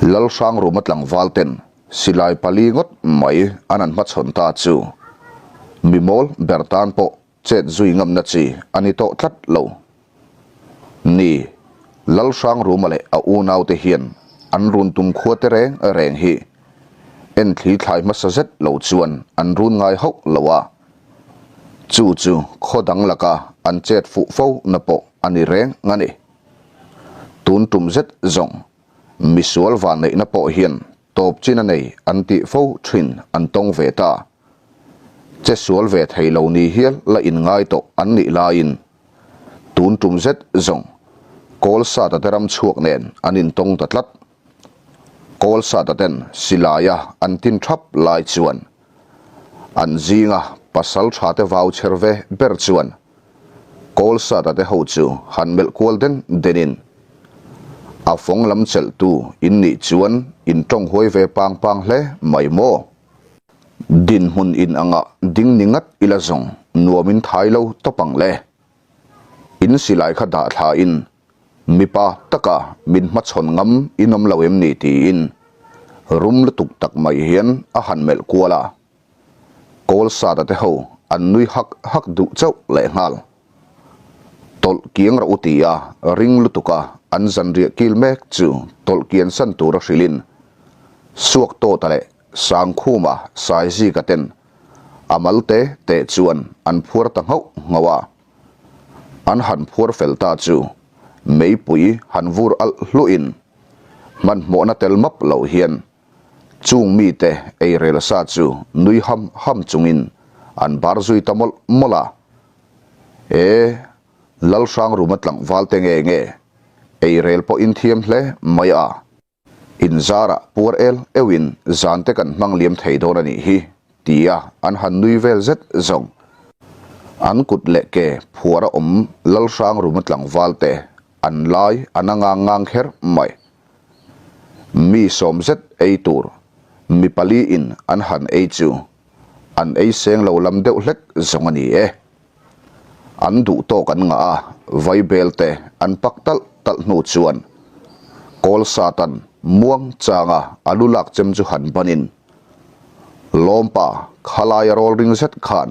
Lalhrangruma tlangval ten silai pali ngawt mai an han hmachhawn ta chu mi mawl ber tan pawh chet zui ngamna chi a ni tawh tlat lo. Ni, Lalhrangruma leh a unaute hian an run tum khua te reng reng hi enthli thlai hmasa zet lo chuan an run ngai hauh lo a, chu chu khaw dang laka an chet fuh fo na pawh a ni reng a ni. Tun tum zet zawng misual vanneihna pawh hian tawp chin a nei an tih fo thin an tawng ve ta. Che sual ve thei lo ni hial la inngai tawh an nih laiin tun tum zet zawng kawl sata te ram chhuak nen an intawng ta tlat. Kawl sata ten silaia an tin thap lai chuan an zinga pasal tha te vau chher ve ber chuan Kawl sata te ho chu han melh kual den denin a fawng lam chelhtu in nih chuan in tawng huai ve pang pang hle mai maw? Dinhmun in anga ding ni ngat ila zawng nuamin thai lo tawp ang le. In silai kha dah thla in mipa taka min hmachhawn ngam in awm lo em ni tiin rum lutuk tak mai hian a han melh kual a. Kawl sata te ho an nui hak hak duh chauh lehnghal. Tawlh kiang rawh u tia ring lutuk a an zanriah kil mek chu tawlh kian san tura hrilhin Suak Tawta leh Sangkhuma Saizika ten a mal te te chuan an phuar ta nghauh nghauh a. An han phuar fel ta chu meipui han vur alh hluhin hmanhmawhna tel map loh hian Chung mite ei rel sa chu nui ham ham chungin an bar zui ta mawlh mawlh a. E, Lalhrangruma tlangval te nge nge ei rel pawh in thiam hle mai a. In zarah puar el euhin zan te kan hmang liam thei dawn a nih hi, tia an han nui vel zet zawng. An kut leh ke phuar a awm Lalhrangruma tlangval te an lai a na ngang ngang kher mai. Mi sawm zet ei tur mi pali in an han ei chu an ei seng lo lam deuh hlek zawng a ni e. An duh tawk an ngah a, vaibel te an pak talh talh hnu chuan kawl satan muang changa a lu lak chem chu han banin Lawmpa khalaia rawl ring zet khan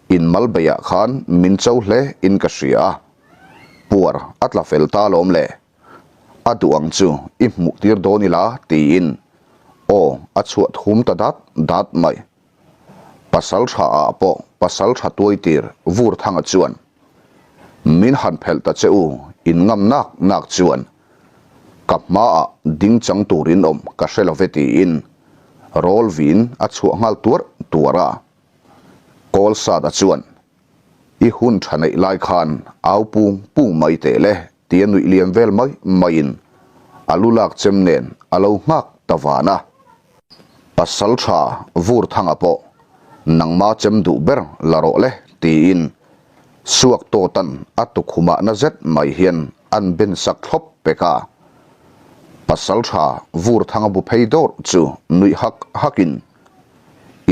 in mal beiah khan min cho hle in ka hria a, puar a tla fel ta lawm le. A duh ang chu i hmuh tir dawn ila tiin aw a chhuah thum ta dat dat mai. Pasal tha ah pawh pasal tha tuai tir vur thanga chuan min han phelh ta che u in ngam nak nak chuan ka hma ah ding chang tur in awm ka hre lo ve tiin rawl vin a chhuah nghal tuarh tuarh a. Kawl sat a chuan i hun tha neih lai khan au pung pung mai teh le tia nuih liam vel mai maiin a lu lak chem nen a lo nghak ta van a. Pasal tha vur thanga pawh nangma chem duh ber la rawh le tiin suak tawtan a tukhumah na zet mai hian an ben sak thlawp pek a. Pasal tha vur thanga bu phei dawrh chu nuih hak hakin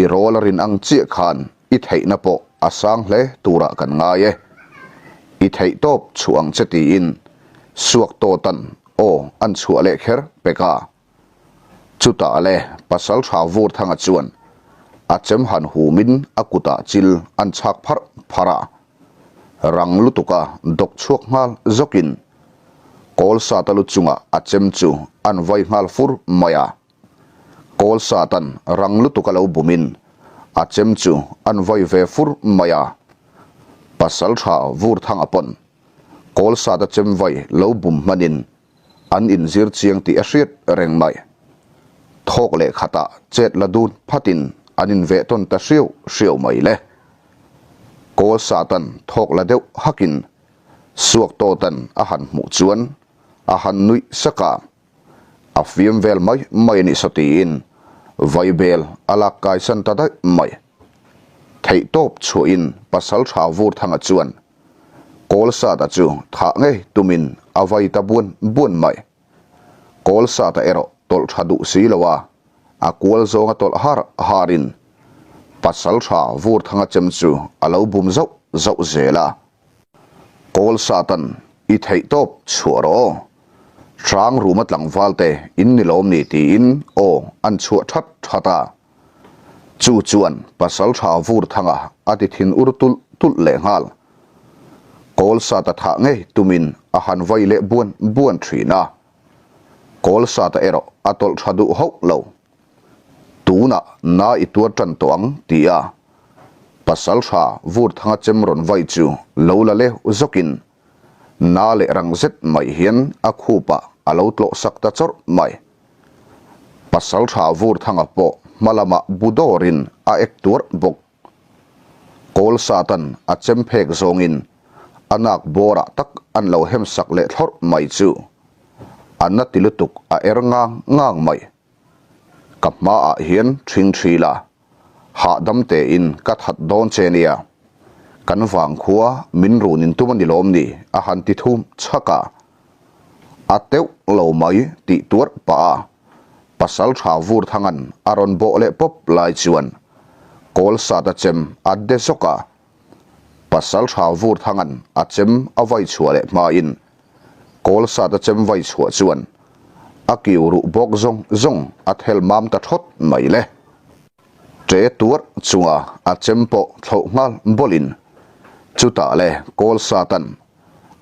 i rawl a rin ang chiah khan I theihna pawh a sang hle turah kan ngai e. I theih tawp chhuah ang che tiin suak tawtan aw an chhuah leh kher pek a. Chutah le pasal tha vur thanga chuan a chem han humin a kutah chil an chhak pharh pharh a. Rang lutuka dawk chhuak nghal zawkin kawl sata lu chungah a chem chu an vai nghal fur mai a. Kawl Satan rang lutuk a lo bumin a chem chu an vai ve fur mai a. Pasal tha vur thang a pawn Kawl Sata chem vai lo bum hmanin an inzir chiang tih a hriat reng mai. Thawk leh khatah chet la dun phatin an inveh tawn ta hriau hriau mai le. Kawl Satan thawk la deuh hakin Suak Tawtan a han hmuh chuan a han nuih sak a. A fiam vel mai mai a nih saw tiin vaibel a lak kaisan ta daih mai. Theihtawp chhuahin pasal tha vur thanga chuan Kawlsata chu thah ngei tumin a vai ta buan buan mai. Kawlsata erawh tawlh tha duh si lo a, a kual zawnga tawlh har harin pasal tha vur thanga chem chu a lo bum zauh zauh zel a. Kawlsatan i theihtawp chhuah rawh aw. Hrangruma tlangvalte in ni lawm ni tiin aw an chhuah that that a. Chu chuan Pasaltha Vurthanga a ti thin ur tulh tulh leh nghal. Kawlsata thah ngei tumin a han vai leh buan buan thin a. Kawlsata erawh a tawlh tha duh hauh lo. Tunah na i tuar tan tawh ang ti a Pasaltha Vurthanga chem rawn vai chu lo la leuh zawkin Na leh rang zet mai hian a khupah a lo tlawh sak ta chawrh mai. Pasaltha Vurthanga pawh hma lamah bu dawrin a ek tuarh bawk. Kawl Satan a chem phek zawngin a nak bawrah tak an lo hem sak leh thlawrh mai chu a na ti lutuk a er ngang ngang mai. Ka hmaah hian ṭhing ṭhi la. Hahdam tein ka that dawn che nia. Kan vangkhua min run in tum a ni lawm ni? a han ti thum chhak a. A teuh lo mai tih tuarh pah a, pasal tha vur thangan a rawn bawh leh pawp lai chuan Kawlsat a chem a de zawk a. Pasal tha vur thangan a chem a vai chhuah leh hmain Kawlsat a chem vai chhuah chuan a kiu ruh bawk zawng zawng a thel mam ta thawt mai le. Ṭe tuarh chunga a chem pawh thlauh nghal bawlhin chutah le Kawlsatan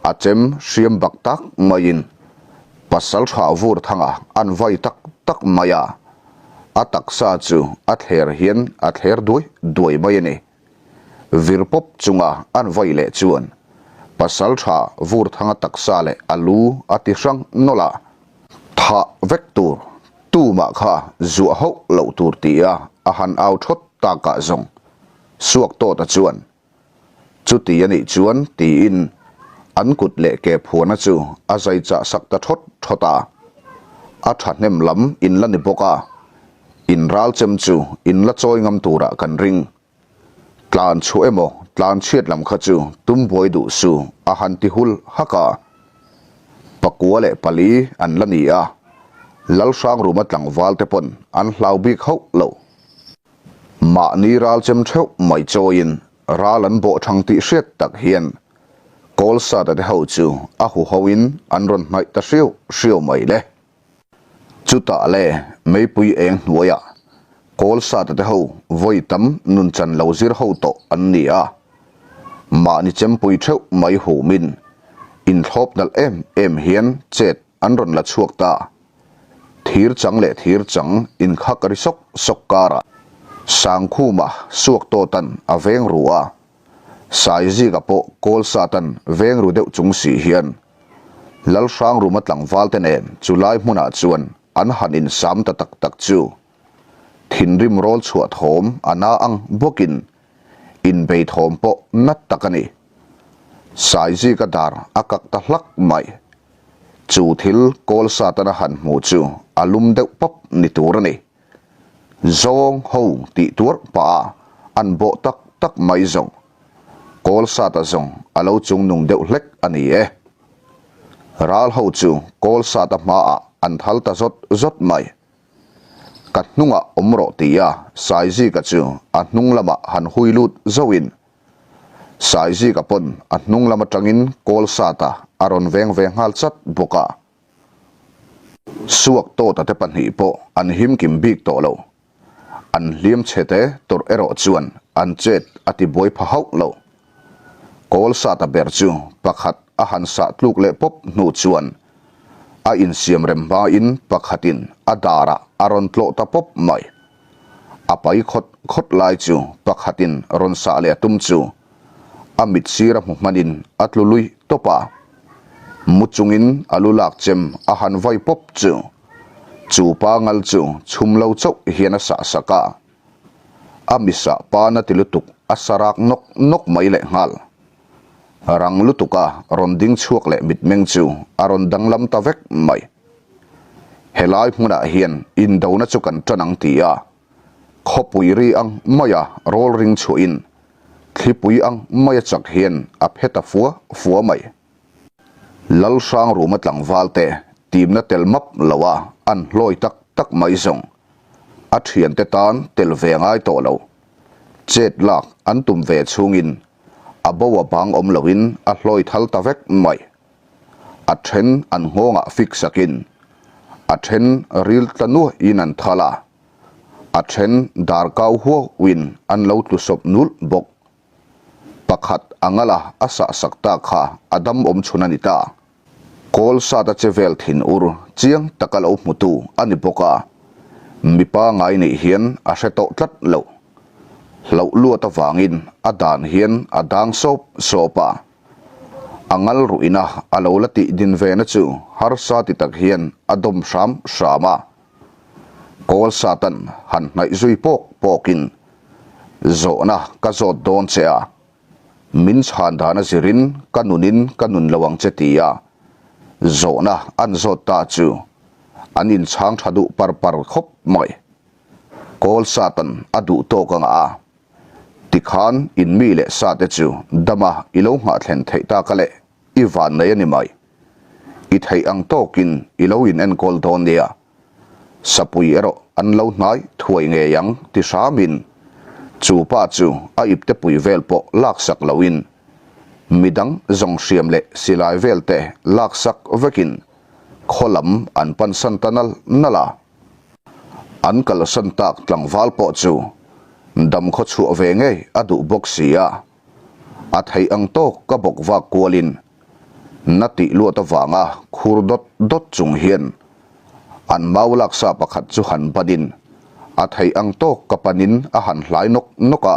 a chem hriam bak tak maiin pasal tha vur thanga an vai tak tak mai a, a taksa chu a thler hian a thler duai duai mai a ni. Vir pawp chunga an vai leh chuan pasal tha vur thanga taksa leh a lu a ti hrang nawlh a, thah vek tur tumah kha zuah hauh loh tur tia a han au thawt takah zawng suak tawta chuan chuti a nih chuan tiin an kut leh ke phuana chu a zai chah sak ta thawt thawt a, a thahnem lam in la ni bawk a, in ral chem chu in la chawi ngam turah kan ring. Tlan chhuah emaw tlan chhiat lam kha chu tum buai duh su a han ti hul hak a. Pakua leh pali an la ni a, Lalhrangruma tlangval te pawn an hlau bik hauh lo. Mahni ral chem theuh mai chawiin ral an bawh thang tih hriat tak hian Kawlsata te ho chu a huhoin an rawn hnaih ta hriau hriau mai le. Chutah le meipui eng hnuaiah Kawlsata te ho vawi tam nunchan lo zir ho tawh an ni a, mahni chempui theuh mai humin inthlawp nalh em em hian chet an rawn la chhuak ta. Thir chang leh thir chang inkhak ri sawk sawk karah Sangkhuma suak tawtan a veng ru a, Saizika pawh Kawlsatan veng ru deuh chung si hian Lalhrangruma tlangvalte nen chu lai hmunah chuan an han insam ta tak tak chu thinrim rawl chhuah thawm a na ang bawkin inbei thawm pawh nat tak a ni. Saizika dar a kak ta hlak mai. Chu thil Kawlsatana han hmu chu a lum deuh pawp ni tur a ni. Zawng ho tih tuarh pah a an bawh tak tak mai zawng. Kawlsata zawng a lo chungnung deuh hlek a ni e. Ral ho chu Kawlsata hmaah an thal ta zawt zawt mai. Ka hnungah awm rawh ti a Saizika chu a hnung lamah han hui lut zauhin Saizika pawn a hnung lam atangin Kawlsata a rawn veng ve nghal chat bawk a. Suak tawta te pahnih pawh an him kim bik tawh lo. An hliam chhe te tawrh erawh chuan an chet a ti buai pha hauh lo. Kawl sata ber chu pakhat a han sah tluk leh pawp hnu chuan a insiam rem hmain pakhatin a darah a rawn tlawh ta pawp mai. A pai khawt khawt lai chu pakhatin rawn sah leh a tum chu a mit sir a hmu hmanin a tlu lui tawp a. Mu chungin a lu lak chem a han vai pawp chu Chu pa ngal chu chhum lo chauh hian a sah sak a, a misah pa na ti lutuk a sa rak nawk nawk mai leh nghal. Rang lutuk a rawn ding chhuak leh mitmeng chu a rawn danglam ta vek mai. Helai hmunah hian indona chu kan tan ang ti a, khawpui ri ang maia rawl ring chhuahin thlipui ang maia chak hian a phe ta fua fua mai. Lalhrangruma tlangval te timna tel map lo a an hlawi tak tak mai zawng a thiante tan tel ve ngai tawh lo. Chet lak an tum ve chhungin a bo a bang awm loin a hlawi thal ta vek mai. A then an nghawngah fik sakin, a then ril tla nuaiin an thal a, a then dar kau huauin an lo tlu sawp nulh bawk. Pakhat a ngal a, a sah sak ta kha a dam awm chhun a ni ta. Kawl sat a che vel thin ur chiang taka lo hmutu a ni bawk a, mipa ngai nih hian a hre tawh tlat lo. Hlauh luat avangin a dan hian a dang sawp sawp a, a ngal ruihna a lo la tih din ve na chu harsa ti tak hian a dawm hram hram a. Kawl satan han hnaih zui pawk pawkin zawhna ka zawt dawn che a, Min chhan dan a zirin ka nunin ka nun lo ang che ti a zawhna an zawt ta chu an inchhang tha duh par par khawp mai. Kawl satan a duh tawk anga a tikhan in mi leh sa te chu dama i lo nghah thlen theih tak a leh i van nei a ni mai. I theih ang tawkin i lo in enkawl dawn nia. Sapui erawh an lo hnai thuai ngei ang ti hramin chu pa chu a ipte pui vel pawh laksak loin midang zawng hriam leh silai vel te laksak vekin khaw lam an pansan ta nal nal a. An kalsan tak tlangval pawh chu dam khaw chhuah ve ngei a duh bawk si a, a theih ang tawk ka bawk vak kualin na tih luat avanga khur dawt dawt chung hian an mau laksa pakhat chu han banin a theih ang tawk ka panin a han hlai nawk nawk a,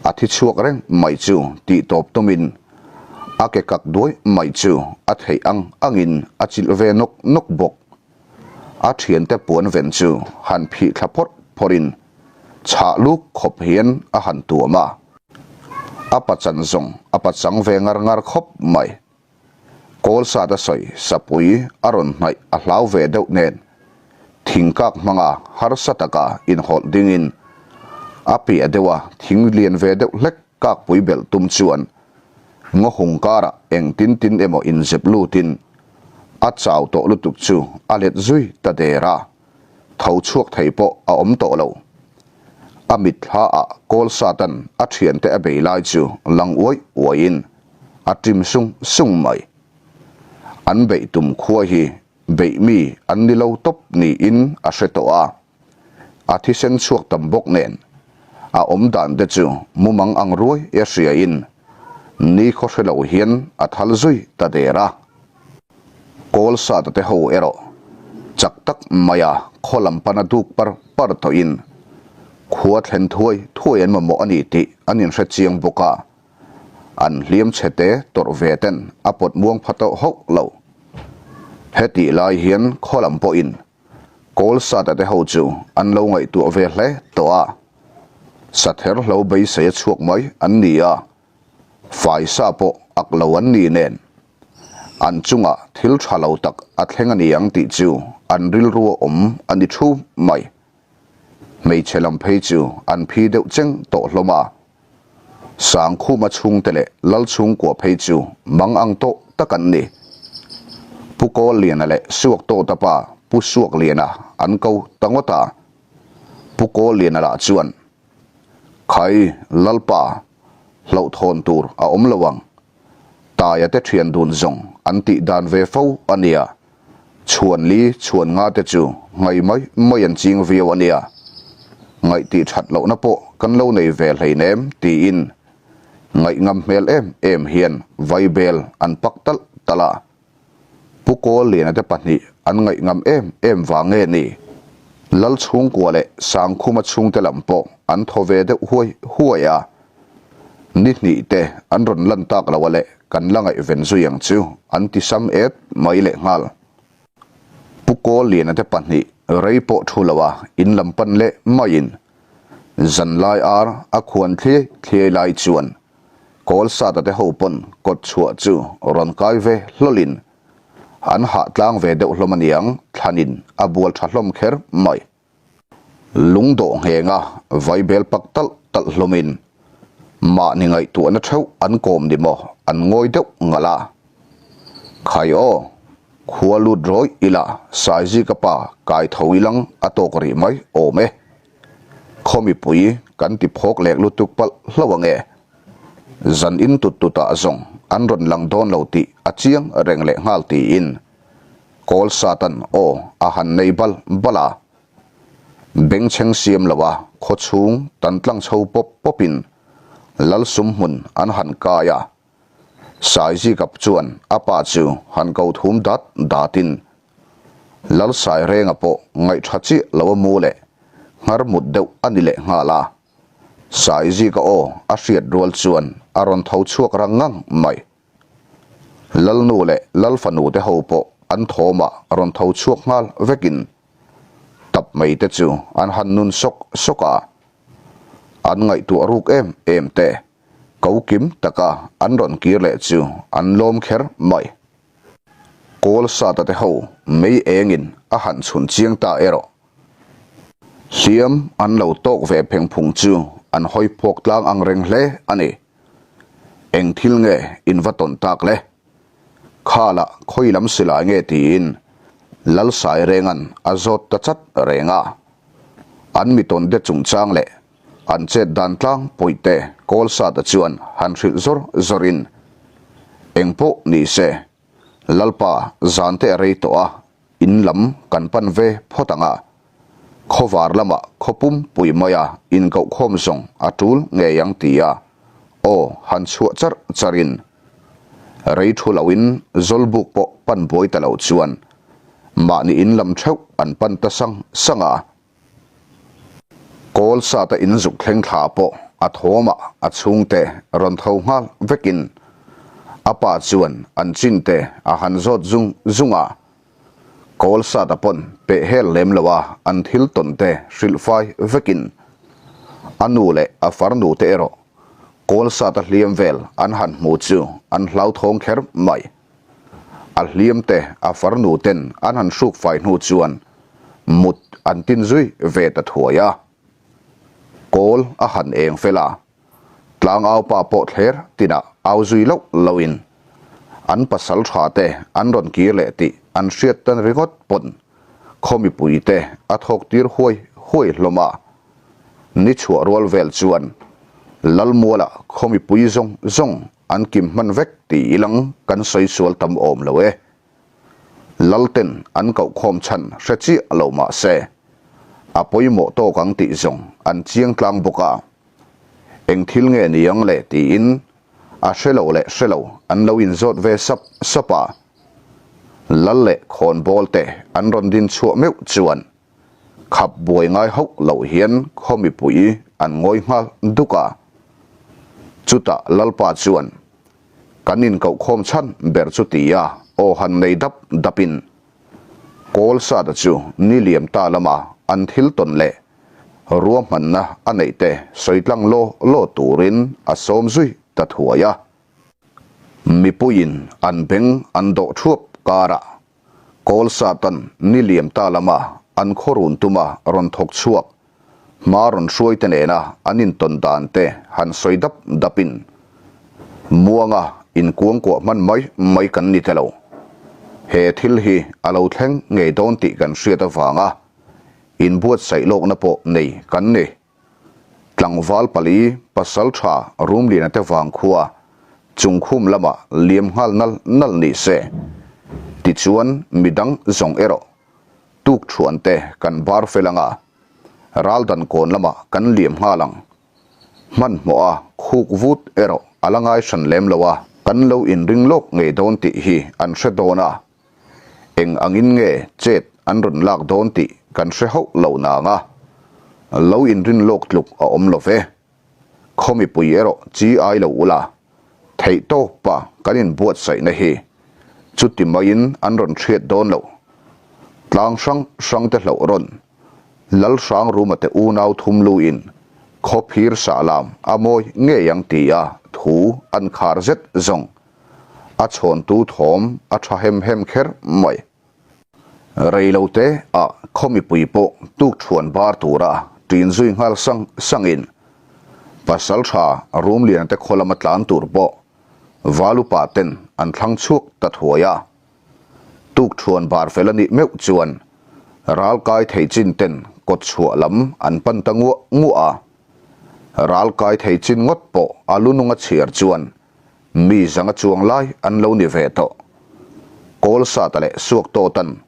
a thi chhuak reng mai chu tih tawp tumin a ke kak duai mai chu a theih ang angin a chilh ve nawk nawk bawk. A thiante puan ven chu han phih thla phawrh phawrhin chhah luk khawp hian a han tuam a, a pachan zawng a pachang ve ngar ngar khawp mai. Kawl sat a sawi sapui a rawn hnaih a hlau ve deuh nen thing kak hmanga harsa taka inhawlh dingin a piah deuha thing lian ve deuh hlek kakpui belh tum chuan ngaw hung karah eng tin tin emaw inzep lutin a chau tawh lutuk chu a let zui ta der a, tho chhuak thei pawh a awm tawh lo. A mitthla ah kawl satan a thiante a bei lai chu lang uai uaiin a ṭim sung sung mai. An beih tum khua hi beih mi an ni lo tawp niin a hre tawh a, a thisen chhuak tam bawk nen a awm dan te chu mumang ang ruai e hriain ni khaw hre lo hian a thal zui ta der a. Kawl sata te ho erawh chak tak maia khaw lam pana duk par par tawhin khua thlen thuai thuai an mamawh a ni tih an inhre chiang bawk a, an hliam chhe te tawrh ve ten a pawt muang pha tawh hauh lo. Hetih lai hian khaw lam pawhin Kawl sata te ho chu an lo ngaihtuah ve hle tawh a, sather hlo beisei a chhuak mai an ni a, faisa pawh ak lo an ni nen an chungah thil tha lo tak a thleng a ni ang tih chu an rilru a awm a ni thu mai. Hmeichhe lam phei chu an phi deuh cheng tawh hlawm a, Sangkhuma chhungte leh Lalchhungkua phei chu mang ang tawh tak an ni. Pu Kawlliana leh Suaktawta pa Pu Suakliana an ko ta ngawt a. Pu Kawlliana lah chuan, Khai, Lalpa, hlauhthawn tur a awm lo ang. Taia te thian dun zawng an tih dan ve fo a nia. Chhuan li chhuan nga te chu ngai mai mai an ching viau a nia. Ngaihtih that lohna pawh kan lo nei ve hleinem tiin ngaih ngam hmel em em hian vaibel an pak talh talh a. Pu Kawlliana te pahnih an ngaih ngam em em vang nge ni? Lalchhungkua leh Sangkhuma chhungte lam pawh an thaw ve deuh huai huai a. Ni hnih te an rawn lan tak lo a leh kan la ngaihven zui ang chu an ti sam et mai leh nghal. Pu Kawlliana te pahnih rei pawh thu lo a in lam pan leh maiin zanlai ar a khuan thliai thliai lai chuan Kawlsata te ho pawn kawt chhuah chu rawn kai ve hlawlin an hah tlang ve deuh hlawm aniang thlanin a bual tha hlawm kher mai. Lung dawh nghenga vaibel pak talh talh hlawmin mahni ngaihtuahna theuh an kawm ni maw an ngawi deuh ngalh a. Khai aw, khua lut rawih ila Saizika pa kai tho ilang a tawk rih mai awm e. Khaw mipui kan ti phawk lek lutuk palh hlauh ange. Zan in tut tutah zawng an rawn lang dawn lo tih a chiang reng leh nghal tiin Kawlsatan aw a han nei bal bal a. Bengchheng siam lo a khawchhung tan tlang chho pawp pawpin Lalsum hmun an han kai a. Saizikap chuan a pa chu han ko thum dat datin Lalsairenga pawh ngaihṭha chiah lo a mu leh nghar mut deuh a ni leh nghal a. Saizika aw a hriat rual chuan a rawn tho chhuak rang ngang mai. Lalnu leh Lalfanu te ho pawh an thawmah rawn tho chhuak nghal vekin tap mai te chu an han nun sawk sawk a. An ngaihtuah ruk em em te ko kim taka an rawn kir leh chu an lawm kher mai. Kawl sata te ho mei engin a han chhun chiang ta erawh. Hliam an lo tawk ve pheng phung chu an hawi phawk tlang ang reng hle a ni. Eng thil nge in va tawn tak le? Khala khawi lam silai nge tiin Lalsairenga'n a zawt ta chat reng a. An mi tawn te chungchang leh An chet dan tlang pawihte Kawlsata chuan han hrilh zawr zawrin, Eng pawh ni se, Lalpa zan te a rei tawh a, in lam kan pan ve phawt ang a. Khawvar lamah khaw pum pui maia inkohkhawm zawng a tul ngei ang ti a aw han chhuah charh charhin, rei thu loin Zawlbuk pawh pan buai ta lo chuan mahni in lam theuh an pan ta sang sang a. Kawl sata in zuk thleng thla pawh a thawmah a chhungte rawn tho nghal vekin a pa chuan an chinte a han zawt zung zung a. Kawl sata pawn peh hel lem lo a an thil tawn te hrilh fai vekin a nu leh a farnu te erawh kawl sata hliam vel an han hmu chu an hlauthawng kher mai. A hliam te a farnu ten an han hruk fai hnu chuan mut an tin zui ve ta thuai a. Kawl a han eng fel a, tlangau pa pawh thler tinah au zui loh lohin an pasal tha te an rawn kir leh tih an hriat tan ringawt pawn khaw mipui te a thawk tir huai huai hlawm a. Ni chhuah rual vel chuan Lalmuala khaw mipui zawng zawng An kim hman vek ti ilang kan sawi sual tam awm lo e. Lalten an kohkhawm chhan hre chiah lo mah se, a pawimawh tawk ang tih zawng an chiang tlang bawk a. Eng thil nge ni ang le tiin a hre lo leh hre lo an lo inzawt ve sap sap a. Lal leh khawnbawl te an rawn din chhuah meuh chuan Khap buai ngai hauh loh hian khaw mipui an ngawi nghal duk a. Chutah Lalpa chuan, Kan inkohkhawm chhan ber chu ti a aw han nei dap dapin Kawl Sata chu ni liam ta lama an thil tawn leh ruahmanna a neih te sawi tlang law law turin a sawm zui ta thuai a. Mipuiin an beng an dawh thuap karah Kawl Satan ni liam ta lama an khaw run tuma rawn thawk chhuak, hma rawn hruai te nena an intawn dan te han sawi dap dapin, Muanga inkuangkuah hman mai mai kan ni ta lo. He thil hi a lo thleng ngei dawn tih kan hriat avanga inbuatsaih lawkna pawh nei kan ni. Tlangval pali pasal tha Rumliana te vang khua Chungkhum lamah liam nghal nal nal ni se. Tichuan midang zawng erawh tuk thuan te kan bar fel anga Raldan kawn lamah kan liam nghal ang. Hmanhmawh a khuk vut erawh a la ngai hran lem lo a, kan lo inring lawk ngei dawn tih hi an hre dawn a. Eng angin nge chet an rawn lak dawn tih kan hre hauh lo nang a, lo inrin lawk tluk a awm lo ve. Khaw mipui erawh chi ai lo ula, theih tawpa kan inbuatsaihna hi chuti maiin an rawn hriat dawn lo. Tlang hrang hrang te hlauh rawn, Lalhrang Ruma te unau thum luin khaw phir sah lam a mawi ngei ang tia thu an khar zet zawng. A chhawntu thawm a tha hem hem kher mai. Rei lo te ah khaw mipui pawh tuk thuan bar tura ṭin zui nghal sang sangin pasal tha Rumliana te khaw lama tlan tur pawh Valupa ten an thlang chhuak ta thuai a. Tuk thuan bar fel a nih meuh chuan ral kai thei chin ten kawt chhuah lam an pan ta nguah nguah a. Ral kai thei chin ngawt pawh a lu nunga chhiar chuan. Mi zanga chuang lai an lo ni ve tawh. Kawlsata leh Suaktawtan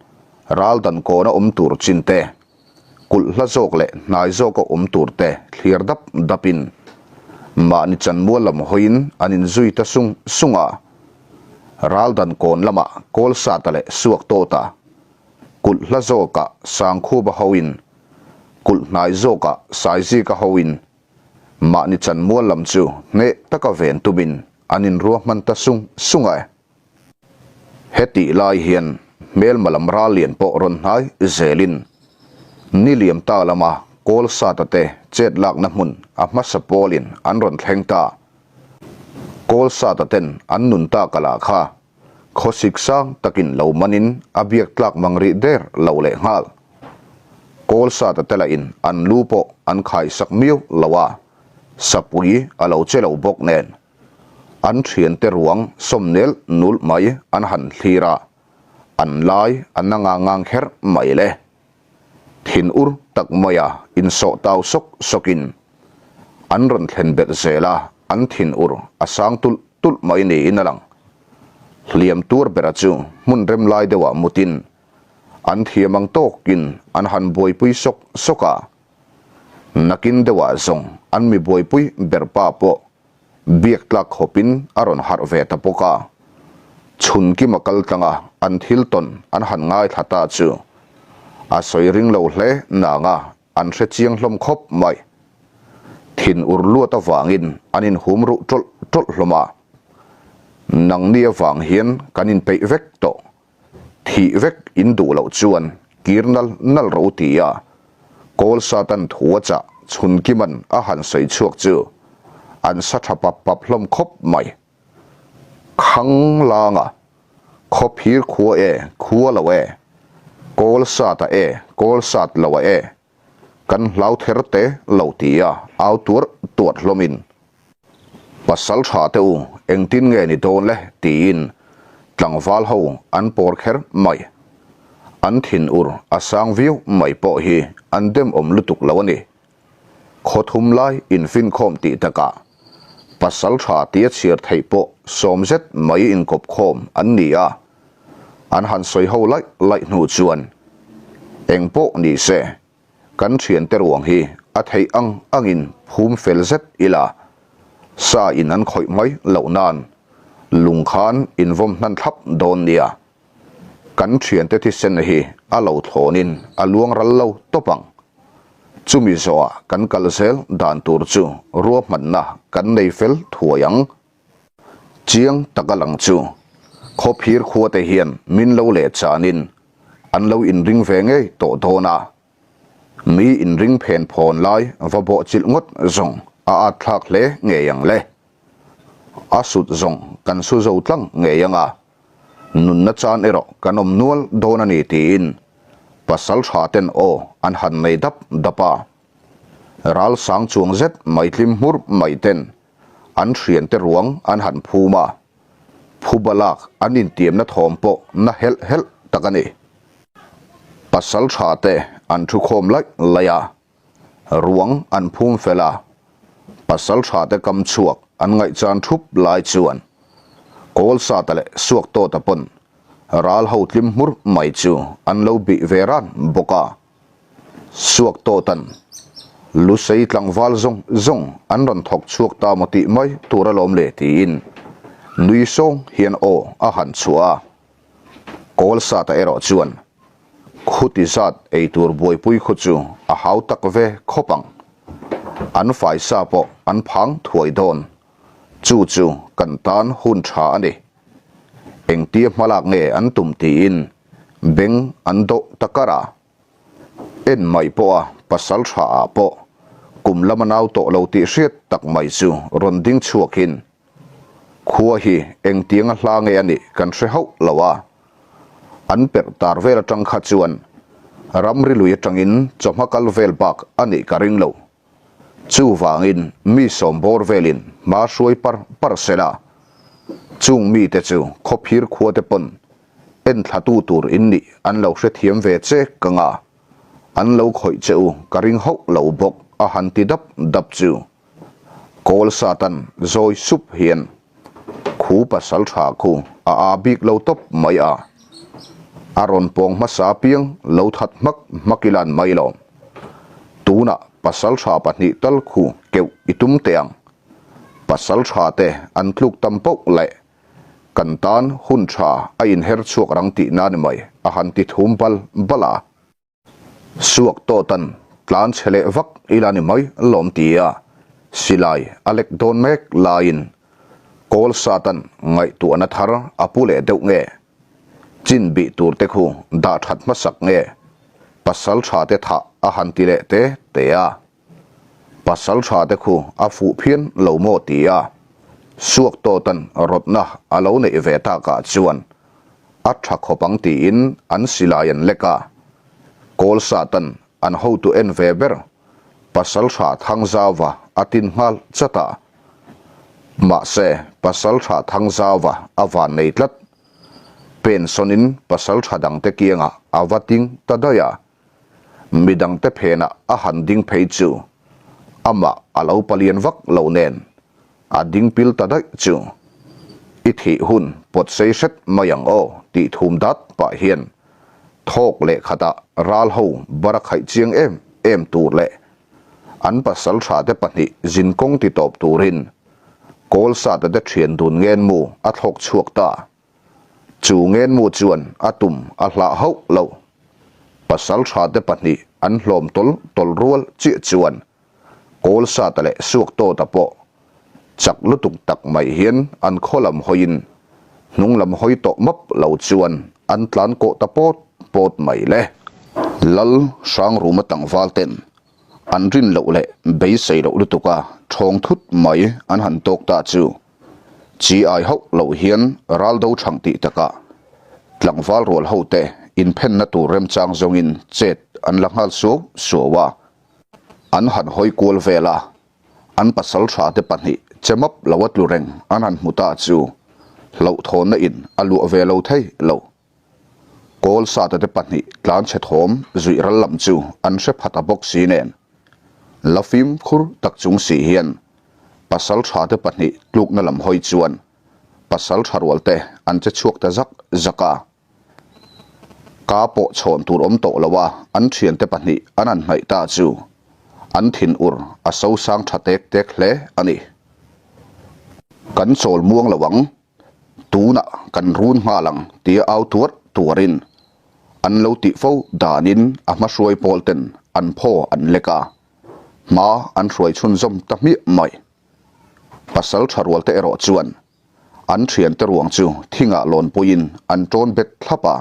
raldan kawna awm tur chin te, kulh hla zawk leh hnai zawka awm tur te thlir dap dapin mahni chanmual lam hawiin an inzui ta sung sung a. Raldan kawn lamah Kawlsata leh Suaktawta, kulh hla zawkah Sangkhuba hoin, kulh hnai zawkah Saizika hoin Mahni chanmual lam chu hneh taka ven tumin an inruahman ta sung sung a. Hetih lai hian hmelma lam ral lian pawh rawn hnai zelin ni liam ta lama kawl sata te chet lakna hmun a hmasa pawlin an rawn thleng ta. Kawl sata ten an nun tak a lah kha Khawsik sang takin lo manin a biak tlak mang rih der lo leh nghal. Kawl sata te lahin an lu pawh an khaisak miau lo a, sapui a lo che lo bawk nen. An thiante ruang sawmnel nulh mai an han thlir a, an lai a na ngang ngang kher mai le. Thin ur tak maia insawh tau sawk sawkin an rawn thlen belh zel a, an thin ur a sang tulh tulh mai niin a lang. Hliam tur bera chu hmun rem lai deuhah mutin an thiam ang tawkin an han buaipui sawk sawk a, nakin deuhah zawng an mi buaipui ber pa pawh biak tlak khawpin a rawn harh ve ta bawk a. Chhun kima kal tlanga an thil tawn an han ngaithla ta chu a sawi ring lo hle nanga an hre chiang hlawm khawp mai. Thin ur luat avangin an inhum ruh tawlh tawlh hlawm a. Nangni avang hian kan inpeih vek tawh. Thih vek in duh loh chuan kir nal nal ro ti a, Kawl Satan thu a chah chhun Kiman a han sawi chhuak chu an sa tha pap pap hlawm khawp mai. Khang langa khawphir khua e khua lo e, Kawl Sata e Kawl Sat lo a e, Kan hlau ther te lo ti a, au tuar tuat hlawmin, Pasal tha te u, engtin nge ni dawn le? tiin tlangval ho an pawr kher mai. An thin ur a sang viau mai pawh hi an demawm lutuk lo a ni. Khaw thum lai infinkhawm tih takah pasal tha tia chhiar theih pawh sawm zet mai inkawpkhawm an ni a, An han sawi ho laih laih hnu chuan, Eng pawh ni se, kan thiante ruang hi a theih ang angin phum fel zet ila, sa in an khawih mai loh nan lung khan invawm hnan thlap dawn nia. Kan thiante thisen hi a lo thlawnin a luang ral lo tawp ang. Chumi zawhah kan kal zel dan tur chu ruahmanna kan nei fel thuai ang. Chiang taka lang chu khawphir khuate hian min lo leh chanin an lo inring ve ngei tawh dawn a, mi inring phen phawn lai va bawh chilh ngawt zawng a at thlak hle ngei ang le. A sut zawng kan su zo tlang ngei ang a, nunna chan erawh kan awm nual dawn a ni tiin pasal tha ten aw an han nei dap dap a. Ral sang chuang zet mai tlim hmur mai ten An thiante ruang an han phum a, phuba lak an intiamna thawm pawh na helh helh tak a ni. Pasal tha te an thu khawm laih laih a, ruang an phum fel a, pasal tha te kam chhuak an ngaihchan thup lai chuan Kawlsata leh Suaktawta pawn ral ho tlim hmur mai chu an lo bih ve ran bawk a. Suak tawtan Lusei tlangval zawng zawng an rawn thawk chhuak ta maw tih mai tur alawm le tiin nui sawng hian aw a han chhuah a. Kawlsata erawh chuan khuti zat ei tur buaipui khu chu a hau tak ve khawp ang. An faisa pawh an phang thuai dawn. Chu chu kan tan hun tha a ni. Engtia hmalak nge an tum tiin beng an dawh ta kar a. En mai pawha pasal tha ah pawh kum lama nau tawh lo tih hriat tak mai chu rawn ding chhuakin khua hi engtianga hla nge a nih kan hre hauh lo a. An perh tar vel atang kha chuan ramri lui atangin chawhma kal vel bak a nih ka ring lo. Chuvangin mi sawm bawr velin hma hruai par par se la, chung mite chu khawphir khuate pawn enthlatu tur in nih an lo hrethiam ve che ka nga, an lo khawih che u ka ring hauh lo bawk a han ti dap dap chu. Kawl Satan zawi sup hian. Khu pasaltha khu a aa bik lo tawp mai a, a rawn pawng hmasa apiang lo that hmak hmak ila an mai lo. Tunah pasaltha pahnih tal khu keuh i tum teh ang. Pasaltha te an tluk tam poh leh kan tan hun tha a inher chhuak rang tihna ni mai a han ti thum bal bal a. Suak tawtan tlan chhe leh vak ila ni mai lawm ti a, silai a lek dawn mek laiin kawl satan ngaihtuahna thar a pu leh deuh nge? Chin bih tur te khu dah that hmasak nge? Pasal tha te thah a han ti leh te te a. Pasal tha te khu a fuh phian lo maw ti a, suak tawtan rawtna a lo neih ve takah chuan a tha khawp ang tiin an silai an lek a. Kawl satan an hotu en ve ber pasal tha Thangzauva a tin nghal chat a. Mahse pasal tha Thangzauva a van nei tlat. Pen sawnin pasal tha dangte kiangah a va ting ta daih a. Midangte phenah a han ding phei chu amah a lo palian vak lo nen a ding pil ta daih chu. I thih hun pawt sei hret mai ang aw tih thum dat pah hian thawk leh khatah ral ho bar a khaih chiang em em tur leh an pasal tha te pahnih zinkawng ti tawp turin Kawlsata te thian dun ngenmu a thlawk chhuak ta. Chu ngenmu chuan a tum a hlah hauh lo. Pasal tha te pahnih an hlawm tawl tawl rual chiah chuan Kawlsata leh Suaktawta pawh chak lutuk tak mai hian an khaw lam hawiin hnung lam hawi tawh map lo chuan an tlan kawh ta pawt pawt mai le. Lal Hrangruma tlangval ten an rin loh leh beisei loh lutuka thawng thut mai an han tawk ta chu Chi ai hauh loh hian ral do chhang tih takah tlangval rual hote inphenna tur remchang zawngin chet an la nghal suau suau a. An han hawi kual vel a, an pasal tha te pahnih che map lo a tlu reng an han hmu ta chu hlauhthawnna in a luah ve lo thei lo. Kawl sata te pahnih tlan chhe thawm zuih ral lam chu an hre phat a bawk si nen la fimkhur tak chung si hian pasal tha te pahnih tlukna lam hawi chuan pasal tha rual te an che chhuak ta zak zak a. Ka pawh chhawn tur awm tawh lo a an thian te pahnih an han hnaih ta chu an thinur a sosang tha tek tek hle a ni. Kan chawl muang lo ang Tunah kan run nghal ang tia au tuar tuarin an lo tih fo danin a hmahruai pawl ten an phaw an lek a, hma an hruai chhunzawm ta hmiah mai. Pasal tha rual te erawh chuan an thiante ruang chu thingah lawnpuiin an tawn bet thlap a,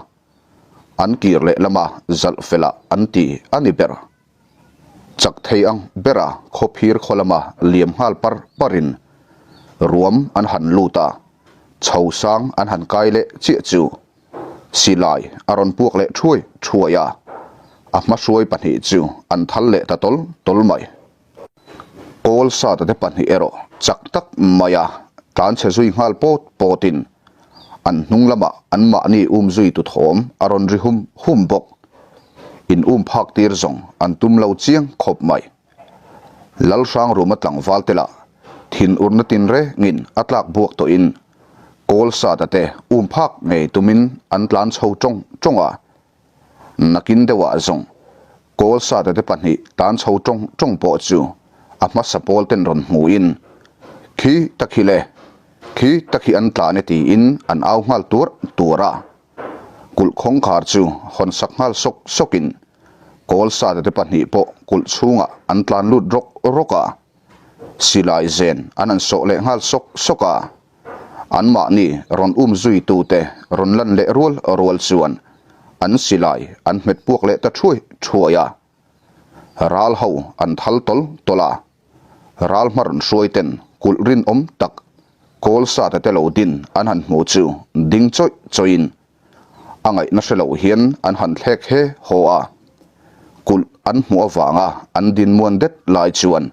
an kir leh lama zalh felah an ti a ni ber. Chak thei ang bera khawphir khaw lama liam nghal par parin ruam an han lut a, chho sang an han kai leh chiah chu silai a rawn puak leh thuai thuai a, a hmahruai pahnih chu an thal leh ta tawl tawl mai. Kawl sata te pahnih erawh chak tak maia tlanchhe zui nghal pawt pawtin an hnung lamah anmahni um zui tu thawm a rawn ri hum hum bawk. In um phak tir zawng an tum lo chiang khawp mai. Lalhrangruma tlangval te lah thinurna tinrengin a tlak buak tawhin kawl sata te um phak ngei tumin an tlan chho tawng tawng a. Nakin deuhah zawng kawl sata te pahnih tan chho tawng tawng pawh chu a hmasa pawl ten rawn hmuhin khi ta khi le, khi ta khi an tlan e tiin an au nghal tuar tuar a. Kulh khawngkhar chu hawn sak nghal sawk sawkin kawl sata te pahnih pawh kulh chhungah an tlan lut rawk rawk a, silai zen an han sawh leh nghal sawk sawk a. Anmahni rawn um zuitute rawn lan leh rual rual chuan an silai an hmet puak leh ta thuai thuai a. Ral ho an thal tawl tawl a, ral hma rawn hruai ten kulh rinawm tak kawl sate te lo din an han hmu chu ding chawih chawih in a ngaihna hre lo hian an han thlek he haw a. Kulh an hmuh avanga an dinmuan det lai chuan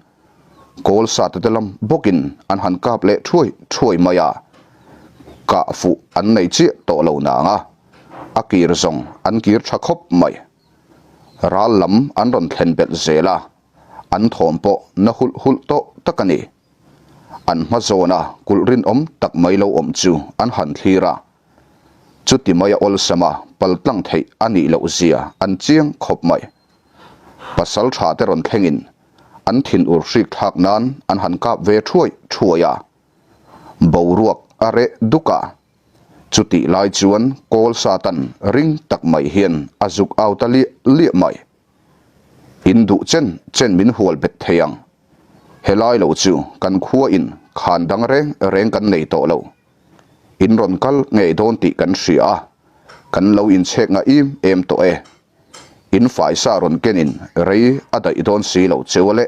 Kawl sate te lam bawkin an han kap leh thuai thuai mai a, kah fuh an nei chiah tawh lo nang a, a kir zawng an kir tha khawp mai. Ral lam an rawn thlen belh zel a, an thawm pawh na hulh hulh tawh tak a ni. An hma zawna kulh rinawm tak mai lo awm chu an han thlir a. Chuti maia awlsama paltlang theih a nih loh zia an chiang khawp mai. Pasal tha te rawn thlengin an thinur hrik thlak nan an han kap ve thuai thuai a. Boruak a reh duk a. Chutih lai chuan kawl satan ring tak mai hian a zuk au ta liah liah mai. In duh chen chen min hual bet thei ang. Helai lo chu kan khua in khan dang reng reng kan nei tawh lo. In rawn kal ngei dawn tih kan hria a, kan lo inchhek ngah im em tawh e. In faisa rawn kenin rei a daih dawn si lo cheu a le.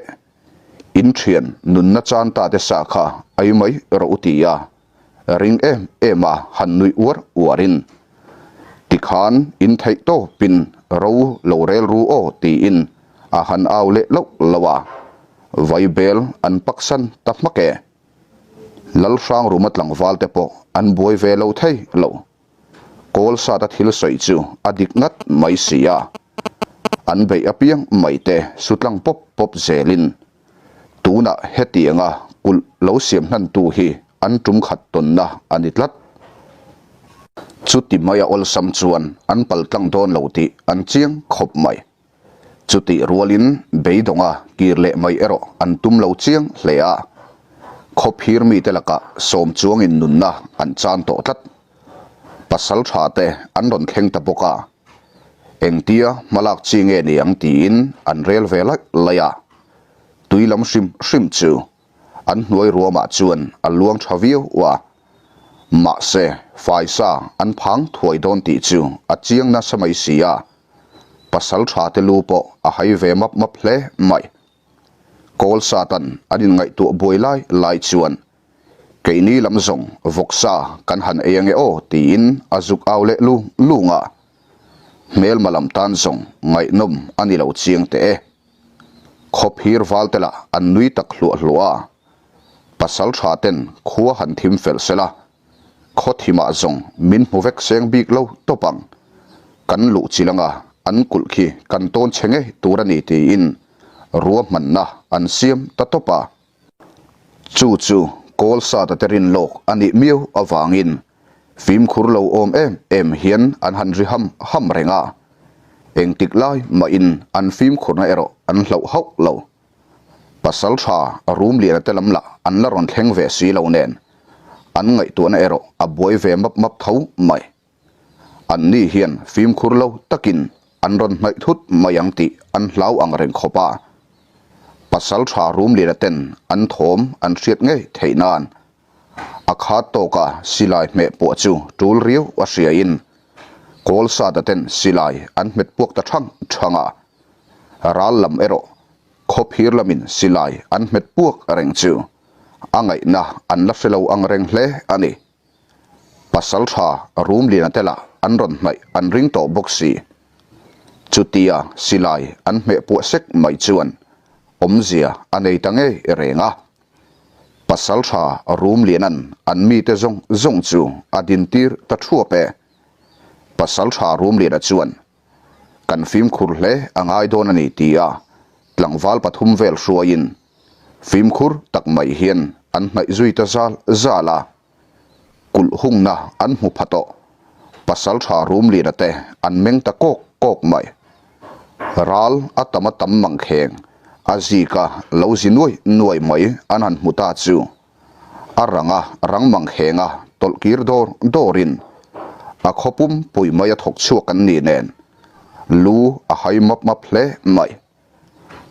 In thian nunna chan ta te sa kha ei mai rawh u ti a, ring em em a han nuih uar uarin, Tikhan in theih tawpin ro lo rel ru aw tiin a han au leh loh loh a, vaibel an paksan ta hmak e. Lalhrangruma tlangval te pawh an buai ve lo thei lo. Kawl sata thil sawi chu a dik ngat mai si a, an beih apiang mai te sutlang pawp pawp zelin tunah hetianga kulh lo siam hnantu hi an tum khat tawnna a ni tlat. Chuti maia awlsam chuan an paltlang dawn lo tih an chiang khawp mai. Chutih rualin beidawnga kir leh mai erawh an tum lo chiang hle a, khawphir mite lakah sawm chuangin nunna an chan tawh tlat. Pasal tha te an rawn thleng ta bawk a, engtia hmalak chi nge ni ang tiin an rel ve laih laih a, tui lam hrim hrim chu an hnuai ruamah chuan a luang tha viau a, mahse faisa an phang thuai dawn tih chu a chiang nasa mai si a. Pasal tha te lu pawh a hai ve map map hle mai. Kawl satan an inngaihtuah buai lai lai chuan keini lam zawng vawksa kan han ei ange aw tiin a zuk au leh lung lung a. Hmelma lam tan zawng ngaihnawm a ni lo chiang teh e. Khawphir val te lah an nui tak hluah hluah a. Pasal tha ten khua han thim fel sela Khaw thimah zawng min hmu vek seng bik lo tawp ang. Kan luh chilh anga an kulh khi kan tawn chhe ngei tur a ni tiin ruahmanna an siam ta tawp a. Chu chu kawl sata te rin lawk a nih miau avangin fimkhur lo awm em em hian an han ri ham ham reng a. Engtik lai mahin an fimkhurna erawh an hlauh hauh lo. Pasal tha room liana te lam lah an la rawn thleng ve si lo nen an ngaihtuahna erawh a buai ve map map tho mai. An ni hian fimkhur lo takin an rawn hnaih thut mai ang tih an hlau ang reng khawp a. Pasal tha room liana ten an thawm an hriat ngei theih nan a khat tawka silai hmeh puah chu tul riau a hriain kawl sata ten silai an hmet puak ta thang thang a. Ral lam erawh khawphir lamin silai an hmet puak reng chu a ngaihna an la hre lo ang reng hle a ni. Pasal tha Rumliana te lah an rawn hnaih an ring tawh bawk si. Chutia silai an hmeh puah sek mai chuan awmzia a nei ta ngei reng a. Pasal tha Rumliana'n an mite zawng zawng chu a dintir ta thuap e. Pasal tha Rumliana chuan Kan fimkhur hle a ngai dawn a ni ti a tlangval pathum vel hruaiin fimkhur tak mai hian an hnaih zui ta zal zal a, kulh hungna an hmu pha tawh. Pasaltha Rumliana te an meng ta kawk kawk mai. Ral a tam a tam mangkheng a zika lo zi nuai nuai mai an han hmu ta chu. A rang a rang mang heng a tawlh kir dawr dawrin a khaw pum pui mai a thawk chhuak an ni nen lu a hai map map hle mai.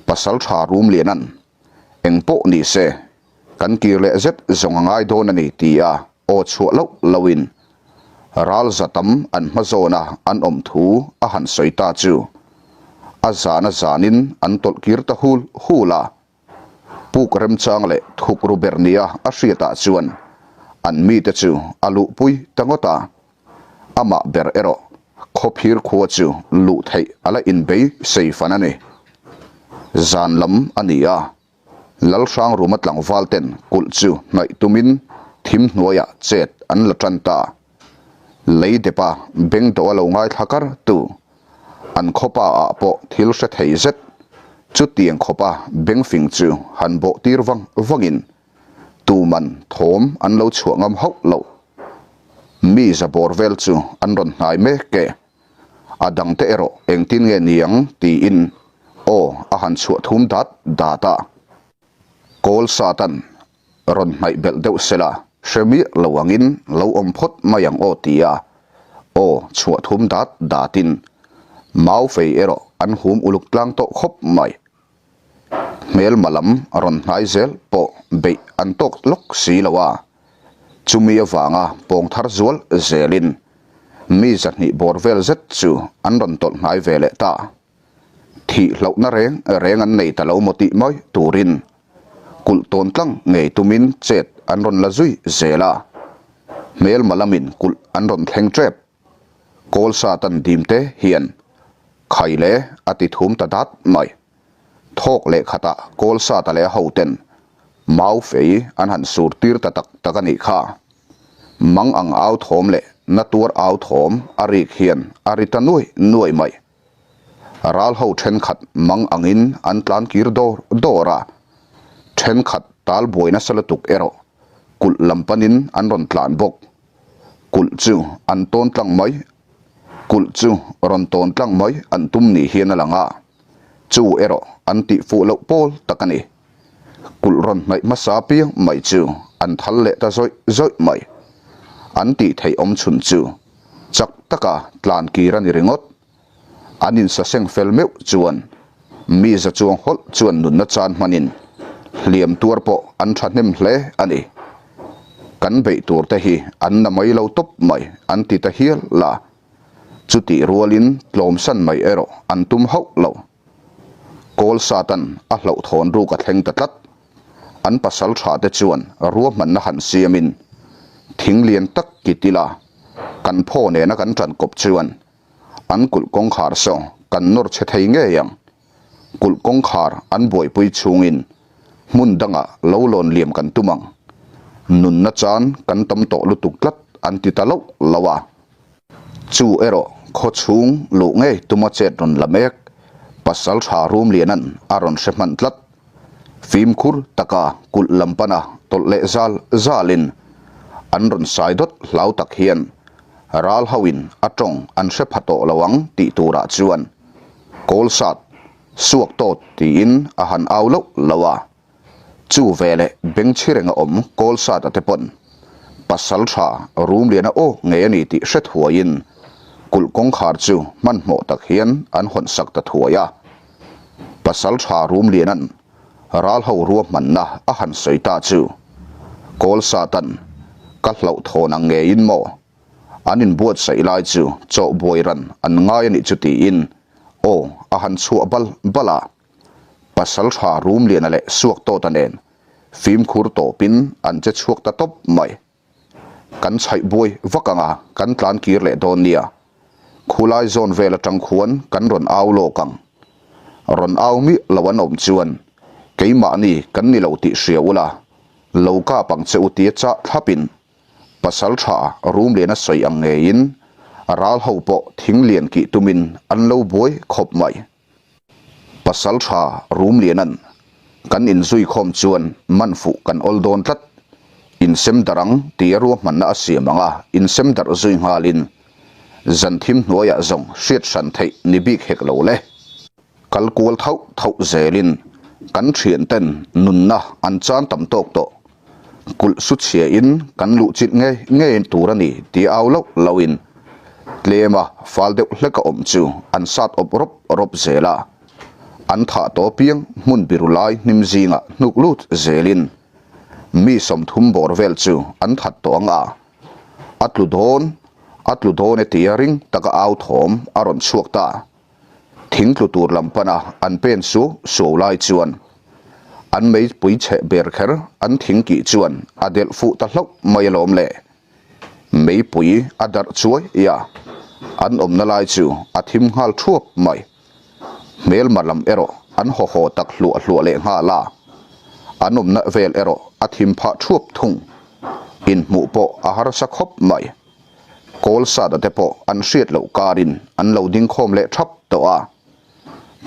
Pasal tha rum lian an eng pawh ni se kan kir leh zet zawng a ngai dawn a ni ti a aw chhuah loh lohin ral za tam an hma zawn a an awm thu a han sawi ta chu a zan a zanin an tawlh kir ta hul hul a. Puk remchang leh thuk ru ber nia a hriatah chuan an mite chu a luhpui ta ngawt a. Amah ber erawh khawphir khua chu luh theih a la inbei sei fan a ni. Zan lam a ni a, Lalhrangruma tlangval ten kulh chu hnaih tumin thim hnuaiah chet an la tan ta. Lei depa beng dawh a lo ngaithla kar tu An khawpa ah pawh thil hre thei zet. Chutiang khawpa bengfing chu han bawh tir vang vangin. Tuman thawm an lo chhuah ngam hauh lo. Mi za bawr vel chu an rawn hnai mek e. A dangte erawh engtin nge niang tiin aw a han chhuah thum dat dat a. Kawl satan rawn hnaih belh deuh sela hre miah lo angin lo awm phawt mai ang aw tia aw chhuah thum dat datin mau fei erawh an hum uluk tlang tawh khawp mai. Hmelma lam rawn hnai zel pawh beih an tawk lawk si lo a, chumi avanga pawng thar zual zelin mi zahnih bawr vel zet chu an rawn tawlh hnai ve leh ta. Thih hlauhna reng reng an nei ta lo maw tih mai turin kulh tawn tlang ngei tumin chet an rawn la zui zel a, hmelma lamin kulh an rawn thleng tep. Kawl satan dim te hian khai le a ti thum ta dat mai. Thawk leh khatah kawl sata leh a hoten mau fei an han sur tir ta tak tak a nih kha. Mang ang au thawm leh na tuar au thawm a rik hian a ri ta nuai nuai mai. Ral ho thenkhat mang angin an tlan kir dawr dawr a, thenkhat tal buai nasa lutuk erawh kulh lam panin an rawn tlan bawk. Kulh chu an tawn tlang mai, kulh chu rawn tawn tlang mai an tum ni hian a lang a, chu erawh an tih fuh loh pawl tak a ni. Kulh rawn hnaih hmasa piang mai chu an thal leh ta zawih zawih mai. An tih theih awm chhun chu chak taka tlan kir a ni ringawt. An insaseng fel meuh chuan mi za chuang hawlh chuan nunna chan hmanin hliam tuar pawh an thahnem hle a ni. Kan beih tur te hi an na mai lo tawp mai an ti ta hial la. Chutih rualin tlawmsan mai erawh an tum hauh lo. Kawl Satan a hlauhthawn ruk a thleng ta tlat. An pasal tha te chuan ruahmanna han siamin thing lian tak kit ila kan phaw nena kan tan kawp chuan an kulh kawngkhar saw kan nawr chhe thei ngei ang. Kulh kawngkhar an buaipui chhungin hmun dangah lo lawn liam kan tum ang. Nunna chan kan tam tawh lutuk tlat an ti ta loh lo a. Chu erawh khaw chhung luh ngei tuma chet rawn la mek, pasal tha Rumliana'n a rawn hre hman tlat. Fimkhur taka kulh lam pana tawlh leh zal zalin an rawn sai dawt hlau tak hian ral hoin a tawng an hre pha tawh lo ang tih turah chuan Kawlsat, suak tawt tiin a han au loh loh a. Chu veleh bengchhi renga awm Kawlsata te pawn pasal tha Rumliana aw ngei a ni tih hre thuaiin kulh kawngkhar chu hmanhmawh tak hian an hawn sak ta thuai a. Pasal tha Rumliana'n ral ho ruahmanna a han sawi ta chu Kawlsata'n ka hlauhthawn ang ngeiin maw an inbuatsaih lai chu chawhbuai ran an ngai a nih chu tiin aw a han chhuah bal bal a. Pasal tha Rumliana leh Suaktawta nen fimkhur tawpin an che chhuak ta tawp mai. Kan chhaih buai vak anga kan tlan kir leh dawn nia. Khulai zawn vel atang khuan kan rawn au lawk ang. Rawn au miah lo an awm chuan keimahni kan ni lo tih hria ula, lo kap ang che u tia chah thlapin Pasal tha Rumliana sawi ang ngeiin ral ho pawh thing lian kih tumin an lo buai khawp mai. Pasal tha Rumliana'n kan inzui khawm chuan man fuh kan awl dawn tlat, insem darh ang tia ruahmanna a siam ang a, insem darh zui nghalin zan thim hnuaiah zawng hriat hran theih ni bik hek lo le. Kal kual thauh thauh zelin kan thianten nunna an chan tam tawk tawh. Kulh su chhia in kan luh chilh ngei ngei tur a ni tih au loh loh in tlem a fal deuh hlek a awm chu an sat awp rawp rawp zel a. An thah tawh piang hmun biru lai hnim zingah hnuk lut zel in mi 30 bawr vel chu an that tawh ang a. A tlu dawn, a tlu dawn e tia ring taka au thawm a rawn chhuak ta. Thing tlu tur lam pana an pen su suau lai chuan an meipui cheh ber kher an thing kih chuan a delh fuh ta hlauh mai alawm le. Meipui a darh chuai ia an awmna lai chu a thim nghal thuap mai. Hmelma lam erawh an haw haw tak hluah hluah leh nghal a, an awmna vel erawh a thim phah thuap thung. Inhmuh pawh a harsa khawp mai. Kawl Sada te pawh an hriat loh karin an lo ding khawm leh thap tawh a.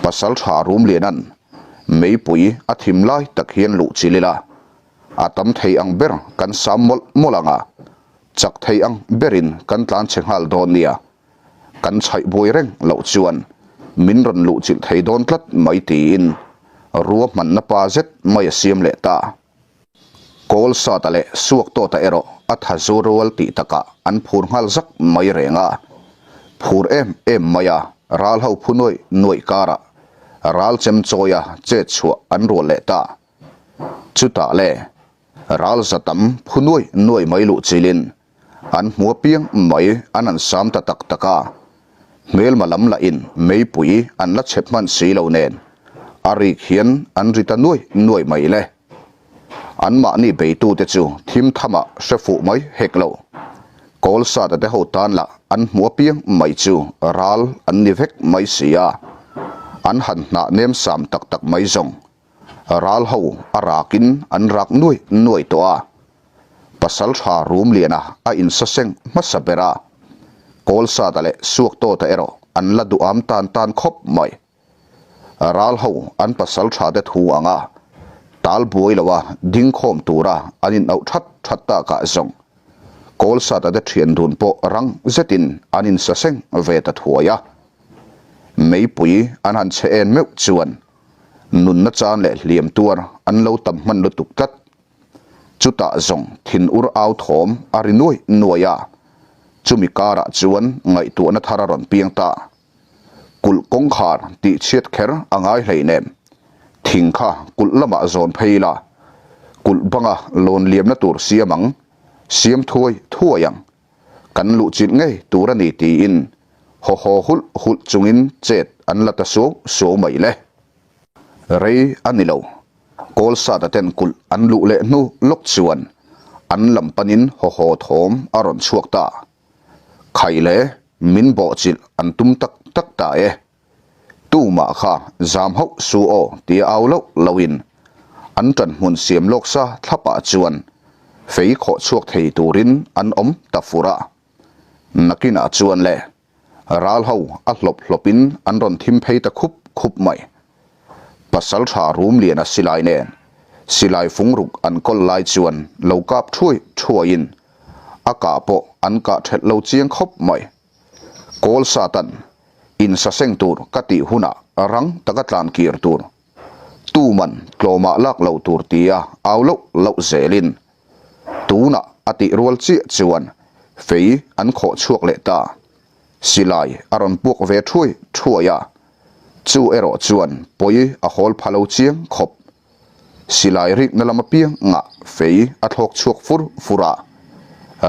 Pasal tha Rumliana'n meipui a thim lai tak hian luh chil ila. A tam thei ang ber kan sam mawlh mawlh ang a, chak thei ang berin kan tlan chhe nghal dawn nia. Kan chhaih buai reng loh chuan min rawn luh chilh thei dawn tlat mai tiin ruahmanna pa zet mai a siam leh ta. Kawl sata leh suak tawta erawh a tha zu rual tih takah an phur nghal zak mai reng a. Phur em em mai a, ral ho phu nuaih nuaih karah ral chem chawia chet chhuah an rual leh ta. Chutah le, ral za tam phu nuaih nuaih mai luh chilin an hmu apiang mai an han sam ta tak tak a. Hmelma lam lahin meipui an la chep hman si lo nen a rik hian an ri ta nuaih nuaih mai le. Anmahni beitute chu thim thamah hre fuh mai hek lo. Kawl sata te ho tan lah an hmu apiang mai chu ral an ni vek mai si a, an han hnah nem sam tak tak mai zawng. Ral ho a rakin an rak nuai nuai tawh a, Pasaltha Rumliana a insaseng hmasa ber a, Kawl sata leh Suaktawta erawh an la duham tan tan khawp mai. Ral ho an pasal tha te thu anga tal buai lo a ding khawm tura an in auh that that tak ah zawng Kawlsata te thian dun pawh rang zetin an in saseng ve ta thuai a. Meipui an han che en meuh chuan nunna chan leh hliam tuar an lo tam hman lutuk tlat. Chutah zawng thin ur au thawm a ri nuai nuai a, chumi karah chuan ngaihtuahna thar a rawn piang ta. Kulh kawngkhar tih chhiat kher a ngai hleinem. Thing kha kulh lamah zawn phei ila, kulh banga lawn liamna tur siam ang, siam thuai thuai ang. Kan luh chilh ngei tur a ni tiin haw haw hulh hulh chungin chet an la ta suau suau mai le. Rei a ni lo, Kawlsata ten kulh an luh leh hnu lawk chuan an lam panin haw haw thawm a rawn chhuak ta. Khai le, min bawhchilh an tum tak tak ta e. Tumah kha zam hauh su aw tia au loh lohin an ṭan hmun siam lawk sa thlapah chuan fei khawh chhuak thei turin an awm ta fur a. Nakinah chuan le, ral ho a hlawp hlawpin an rawn thim phei ta khup khup mai. Pasalṭha Rumliana silai nen silai fungruk an kawl lai chuan lo kap ṭhuai ṭhuaiin A kah pawh an kah ṭhelh lo chiang khawp mai. Kawl Satan, insaseng tur ka tih hunah rang taka tlan kir tur, tuman tlawmah lak lo tur tia au loh loh zelin tunah a tih rual chiah chuan fei an khawh chhuak leh ta. Silai a rawn puak ve ṭhuai ṭhuai a, chu erawh chuan pawi a hawl pha lo chiang khawp. Silai rikna lam apiang ngah fei a thlawk chhuak fur fur a,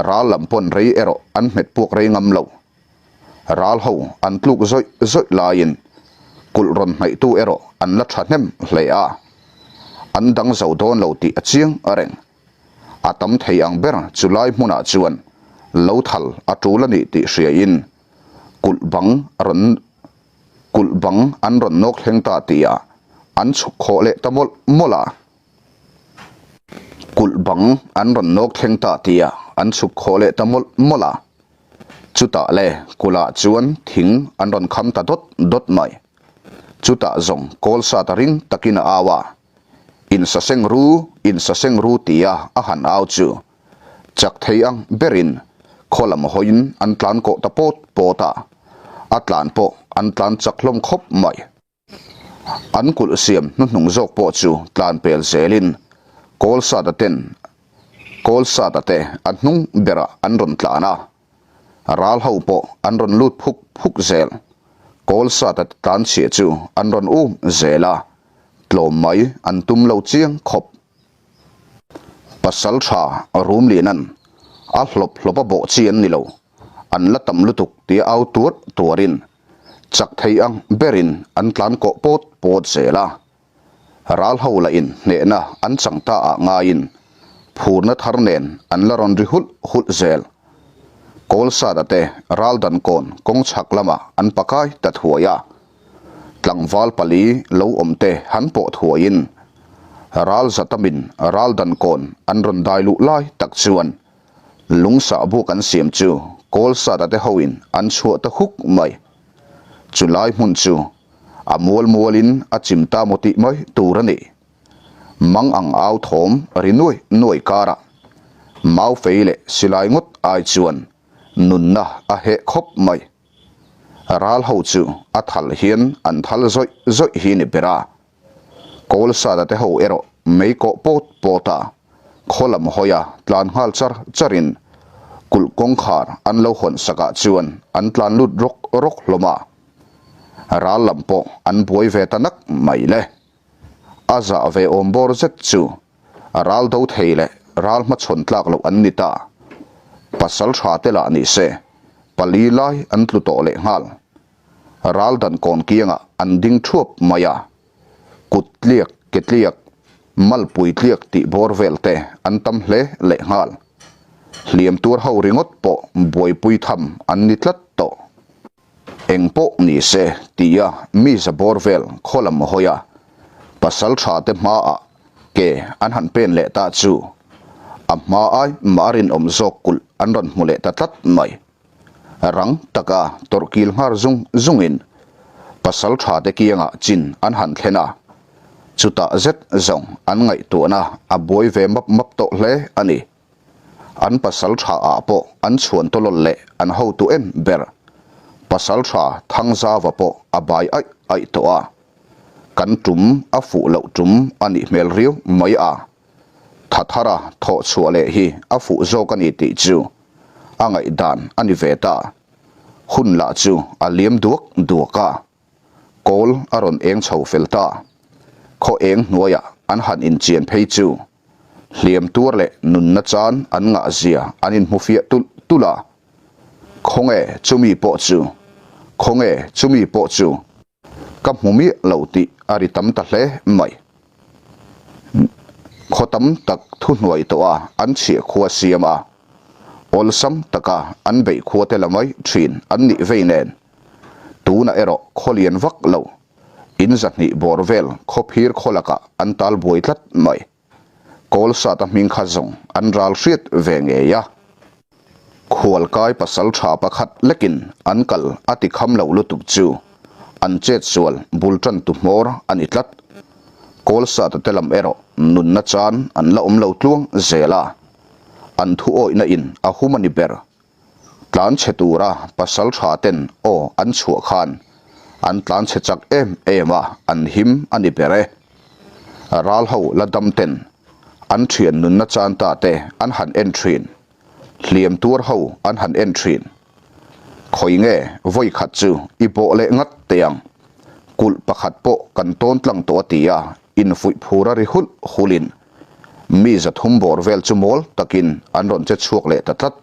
ral lam pawn rei erawh an hmet puak rei ngam lo. Ral ho an tluk zawih zawih laiin kulh rawn hnaihtu erawh an la thahnem hle a, an dang zo dawn lo tih a chiang a reng. A tam thei ang ber chu lai hmunah chuan lo thal a tul a nih tih hriain kulh bang rawn Kulh bang an rawn nawk thleng ta tihah an chhuk khawh leh ta mawlh mawlh a. Kulh bang an rawn nawk thleng ta tihah an chhuk khawh leh ta mawlh mawlh a. Chutah le kulhah chuan thing an rawn kham ta dawt dawt mai. Chutah zawng kawl sat a ring takin a au a. Insaseng ru, insaseng ru tia a han au chu Chak thei ang berin khaw lam hawiin an tlan kawh ta pawt pawt a, a tlan pawh an tlan chak hlawm khawp mai. An kulh siam hnuhnung zawk pawh chu tlan pel zelin Kawlsata ten Kawlsata te a hnung berah an rawn tlan a, ral ho pawh an rawn lut phuk phuk zel. Kawlsata te tlan chhia chu an rawn um zel a, tlawm mai an tum lo chiang khawp. Pasal tha Rumlianan a hlawp hlawp a bawh chi an ni lo, an la tam lutuk tia au tuar tuarin chak thei ang berin an tlan kawh pawt pawt zel a. Ral ho lahin hnehna an chang ta ah ngaiin phurna thar nen an la rawn ri hulh hulh zel. Kawlsata te Raldankawn kawng chhak lamah an pakai ta thuai a. Tlangval pali lo awm te han pawh thuaiin ral zatamin ral dan kawn an rawn dai luh lai tak chuan lung sah buk an siam chu kawl sata te hoin an chhuah ta huk mai. Chu lai hmun chu a mual mualin a chim ta maw tih mai tur a ni. Mang ang au thawm ri nuai nuai karah mau fei leh silai ngawt ai chuan nunna a heh khawp mai. Ral ho chu a thal hian an thal zawih zawih hi ni ber a. Kawlsada te ho erawh mei kawh pawt pawt a, khaw lam hawi a tlan nghal char char in kulh kawngkhar an lo hawn sak ah chuan an tlan lut rawk rawk hlawm a. Ral lam pawh an buai ve ta nak mai le. A zah ve awm bawr zet chu ral do thei leh ral hmachhawn tlak loh an ni ta. Pasal tha te lah ni se, pali lai an tlu tawh leh nghal. Ral dan kawn kiangah an ding thuap mai a, kut tliak, ke tliak, malpui tliak tih bawr vel te an tam hle leh nghal. Hliam tuar ho ringawt pawh buaipui tham an ni tlat tawh. Eng pawh ni se tia mi za bawr vel khaw lam hawi a, pasal tha te hmaah ke an han pen leh ta chu a hma ai mah a rinawm zawk kulh an rawn hmu leh ta tlat mai. Rang taka tawrh kil nghar zung zungin pasal tha te kiangah chin an han thlen a, chutah zet zawng an ngaihtuahna a buai ve map map tawh hle a ni. An pasal tha ah pawh an chhuan tawlawl leh an hotu em ber. Pasal tha Thangzava pawh a bai aih aih tawh a. Kan tum a fuh loh tum a nih hmel riau mai a. Thathara thawh chhuah leh hi a fuh zawk a ni tih chu a ngaihdan a ni ve ta. Hun lah chu a liam duak duak a. Kawl a rawn eng chho fel ta. Khaw eng hnuaiah an han inchian phei chu hliam tuar leh nunna chan an ngah zia an inhmu fiah tulh tulh a. Khawnge chumi pawh chu, khawnge chumi pawh chu ka hmu miah lo tih a ri tam ta hle mai. Khaw tam tak thuhnuai tawh a an chhiah khua siam a, awlsam taka an beih khua te la mai thin an nih vei nen. Tunah erawh khaw lian vak lo In zahnih bawr vel khawphir khaw lakah an tal buai tlat mai. Kawlsata hming kha zawng an ral hriat ve ngei a. Khualkai pasal tha pakhat lekin an kal a ti kham lo lutuk chu an chet sual bul tan tu hmawr a ni tlat. Kawlsata te lam erawh nunna chan an la awm lo tluang zel a, an thu awihna in a hum a ni ber. Tlan chhe tura pasal tha ten aw an chhuah khan an tlan chhe chak em em a, an him a ni ber e. Ral ho la dam ten an thian nunna chan ta te an han en thin, hliam tuar ho an han en thin. Khawi nge vawi khat chu i bawh leh ngat teh ang, kulh pakhat pawh kan tawn tlang tawh a ti a, infuih phur a ri hulh hulhin Mi 300 bawr vel chu mawl takin an rawn che chhuak leh ta tlat.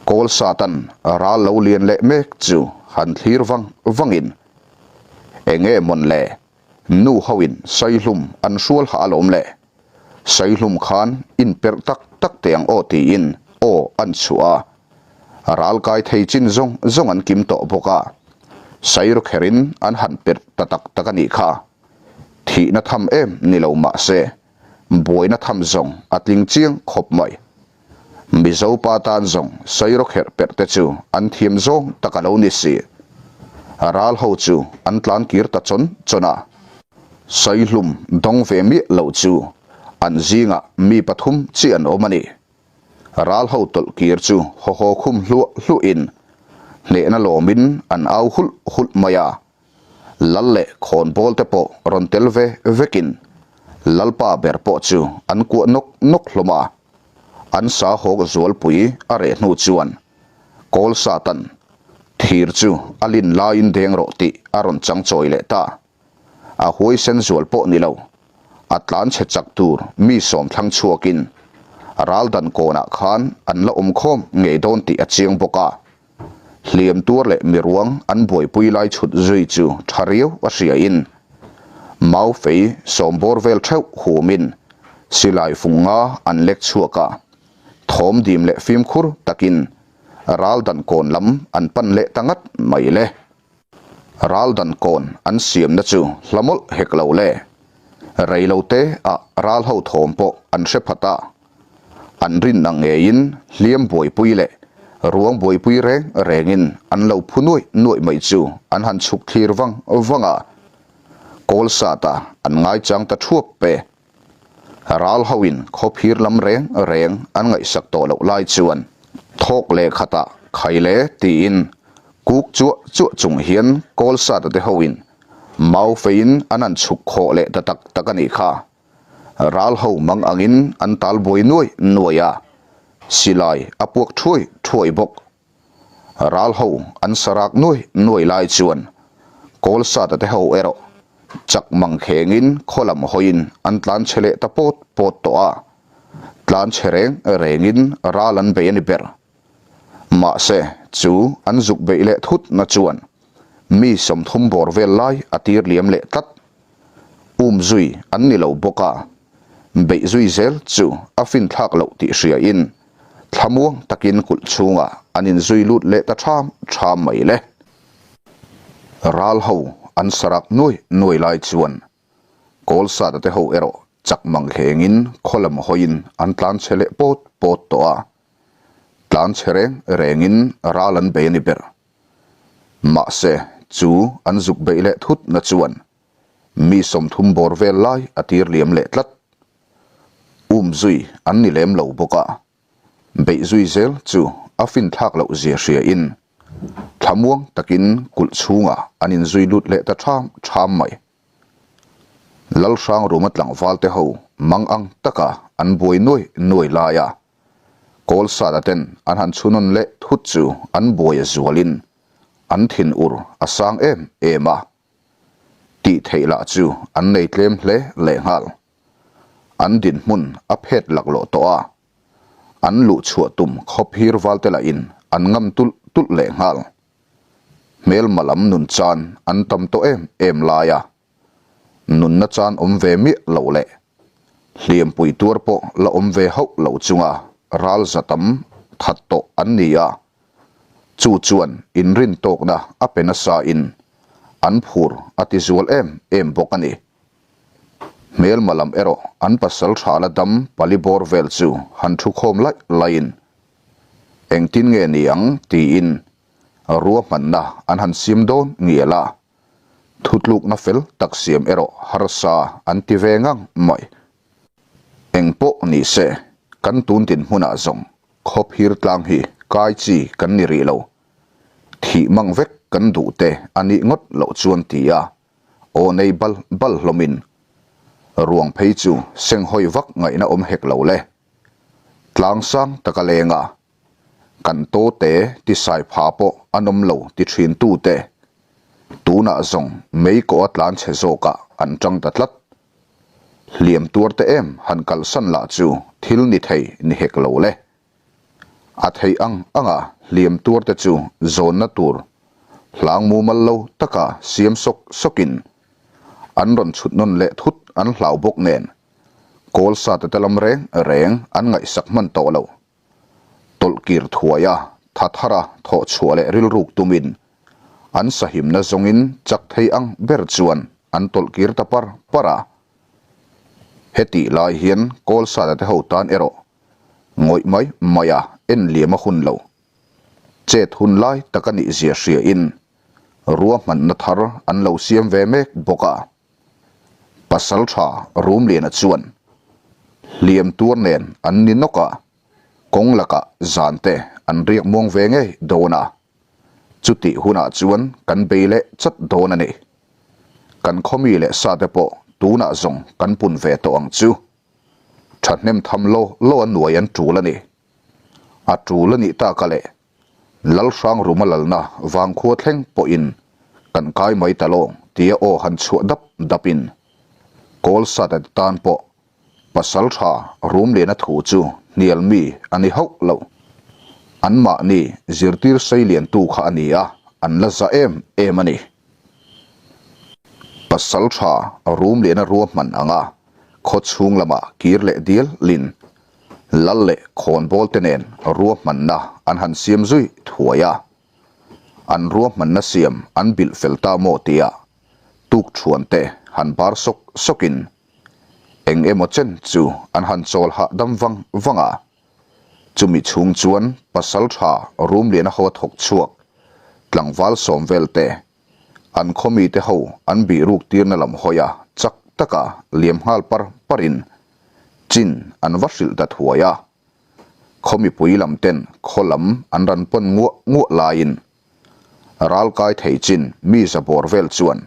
Kawl Satan ral lo lian leh mek chu han thlir vang vangin, Enge mawn le, nu hoin Saihlum an hrual hah alawm le, Saihlum khan inperh tak tak teh ang aw tiin aw an chhuah a, ral kai thei chin zawng zawng an kim tawh bawk a, Sairawkherin an han perh ta tak tak a nih kha. Thihna tham em ni lo mah se, buaina tham zawng a tling chiang khawp mai. Mizo pa tan zawng sairawkherh perh te chu an thiam zawng tak a lo ni si. Ral ho chu an tlan kir ta chawn chawn a. Saihlum dawng ve miah lo chu an zingah mi pathum chi an awm a ni. Ral ho tawlh kir chu haw haw khum hluah hluahin hnehna lawmin an au hulh hulh mai a. Lal leh khawnbawl te pawh rawn tel ve vekin Lalpa ber pawh chu an kuah nawk nawk hlawm a. An sa hawk zualpui a reh hnu chuan Kawl Satan thir chu a lin laiin deng rawh tih a rawn chang chawi leh ta. A huaisen zual pawh ni lo, a tlan chhe chak tur mi sawm thlang chhuakin ral dan kawnah khan an la awm khawm ngei dawn tih a chiang bawk a. Hliam tuar leh miruang an buaipui lai chhut zui chu tha riau a hria in mau fei sawm bawr vel theuh hum in silai fung nga an lek chhuak a, thawm dim leh fimkhur takin ral dan kawn lam an pan leh ta ngat mai le. Ral dan kawn an siamna chu hla mawlh hek lo le. Rei lo te ah ral ho thawm pawh an hre phat a. An rin ang ngeiin hliam buaipui leh ruang buaipui reng rengin an lo phu nuaih nuaih mai chu an han chhuk thlir vang vang a. Kawl sat a an ngaichang ta thuap pe. Ral hoin khawphir lam reng reng an ngaihsak tawh loh lai chuan thawk leh khatah khai le tiin kuk chuah chuah chung hian Kawlsata te hoin mau feiin an han chhuk khawh leh ta tak tak a nih kha. Ral ho mang angin an tal buai nuai nuai a, silai a puak thuai thuai bawk. Ral ho an sarak nuai nuai lai chuan Kawlsata te ho erawh chak mang khengin khaw lam hawiin an tlan chhe leh ta pawt pawt tawh a, tlan chhe reng rengin ral an bei a ni ber. Mahse chu an zuk beih leh thut na chuan mi 30 bawr vel lai a tir liam leh tlat. Um zui an ni lo bawk a, beih zui zel chu a finthlak loh tih hriain Thlamuang takin kulh chhungah an inzui lut leh ta ṭham ṭham mai le. Ral ho an sarak nuai nuai lai chuan Kawlsata te ho erawh chak mang thlengin khaw lam hawiin an tlan chhe leh pawt pawt tawh a. Tlan chhe reng rengin ral an bei a ni ber. Mahse, chu an zuk beih leh thut na chuan mi 30 bawr vel lai a tir liam leh tlat. Um zui an ni lem lo bawk a, beih zui zel chu a finthlak loh zia hria in thlamuang takin kulh chhungah an inzui lut leh ta ṭham ṭham mai. Lalhrang ruma tlangval te ho mang ang taka an buai nuai nuai lai a, Kawlsada ten an han chhunawn leh thut chu an buai a zualin an thinur a sang em em a, tih theih lah chu an nei tlem hle lehnghal. An dinhmun a phet laklawh tawh a, an luh chhuah tum khawp hir valte lahin an ngam tulh tulh lehnghal. Hmelma lam nun chan an tam tawh em em lai a, nunna chan awm ve miah loh leh hliampui tuar pawh la awm ve hauh lo chunga ral za tam that tawh an ni a, chu chuan inrin tawkna a pe nasa in an phur a ti zual em em bawk a ni. Hmelma lam erawh an pasal tha la dam pali bawr vel chu han thu khawm laih laihin engtin nge ni ang tiin ruahmanna an han siam dawn ngial a, Thutlukna fel tak siam erawh harsa an ti ve ngang mai. Eng pawh ni se, kan tun dinhmunah zawng khawp hir tlang hi kai chi kan ni rih lo. Thih mang vek kan duh te a nih ngawt loh chuan ti a, aw nei bal bal hlawmin ruang phei chu senghawi vak ngaihna awm hek lo le. Tlang sang taka leng a, Kan tawte tisai pha pawh an awm lo ti thin tute tunah zawng mei kawh a tlan chhe zawkah an tang ta tlat. Hliam tuar te em han kalsan lah chu thil ni thei ni hek lo le. A theih ang anga hliam tuar te chu zawnna tur hlang mumal lo taka siam sawk sawkin an rawn chhut nawn leh thut an hlau bawk nen kawl sate te lam reng reng an ngaihsak hman tawh lo. Tawlhkir thuaia tha thara thawh chhuah leh rilruk tumin an sahimna zawngin chak thei ang ber chuan an tawlhkir ta par par a. Hetih lai hian Kawlsada te ho tan erawh ngawih mai maia en liam a hun lo. Chet hun lai tak a nih zia hriain ruahmanna thar an lo siam ve mek bawk a. Pasal tha Rumliana chuan hliam tuar nen an ni nawk a, kawng lakah zan te an riak muang ve ngei dawn a, chutih hunah chuan kan bei leh chat dawn a ni. Kan khawmi leh sa te pawh tunah zawng kan pun ve tawh ang chu. Thahnem tham law law a nuai an tul a ni. A tul a nih taka leh Lalhrang Ruma lalna vangkhua thleng pawhin kan kai mai ta lawng tia aw han chhuah dap dapin Kawlsata te tan pawh pasal tha Rumliana thu chu hnial mi a ni hauh lo. Anmahni zirtir seiliantu kha a ni a, an la za em em a ni. Pasal tha Rumliana ruahman anga khaw chhung lamah kir leh dial lin Lal leh khawnbawl te nen ruahmanna an han siam zui thuai a, an ruahmanna siam an bilh fel ta maw tia tukṭhuan te han bar sawk sawkin eng emaw chen chu an han chawl hahdam vang vang a. Chumi chhung chuan pasalṭha Rumliana ho a thawk chhuak tlangval sawm vel te an khaw mite ho an bihruk tirna lam hawi a chak taka liam nghal par parin. Chin an va hrilh ta thuai a. Khaw mipui lam ten khaw lam an rawn pawn nguah nguah laiin ral kai thei chin mi za bawr vel chuan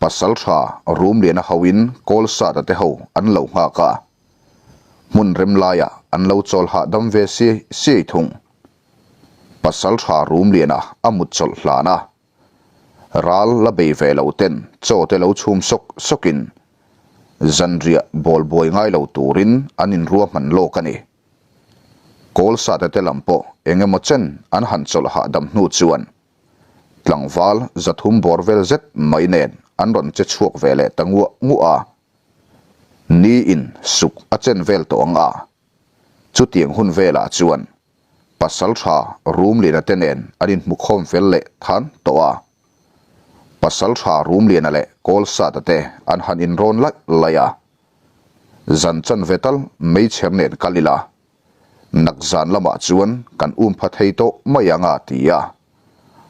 Pasaltha Rumliana hoin Kawlsata te ho an lo nghak a. Hmun rem laiah an lo chawl hahdam ve siai siai thung. Pasaltha Rumliana a mut chawlh hlan a. Ral la bei ve lo ten chaw te lo chhum sawk sawkin zanriah bawl buai ngai lo turin an inruahman lawk a ni. Kawlsate te lam pawh eng emaw chen an han chawlh hahdam hnu chuan tlangval 300 bawr vel zet mai nen an rawn che chhuak ve leh ta nguah nguah a. Ni in suk a chen vel tawh ang a, chutiang hun velah chuan Pasaltha Rumliana te nen an inhmukhawm fel leh than tawh a. Pasaltha Rumliana leh Kawlsata te an han inrawn laih laih a. Zan chanve tal meichher nen kal ila, nak zan lamah chuan kan um pha thei tawh mai ang a ti a.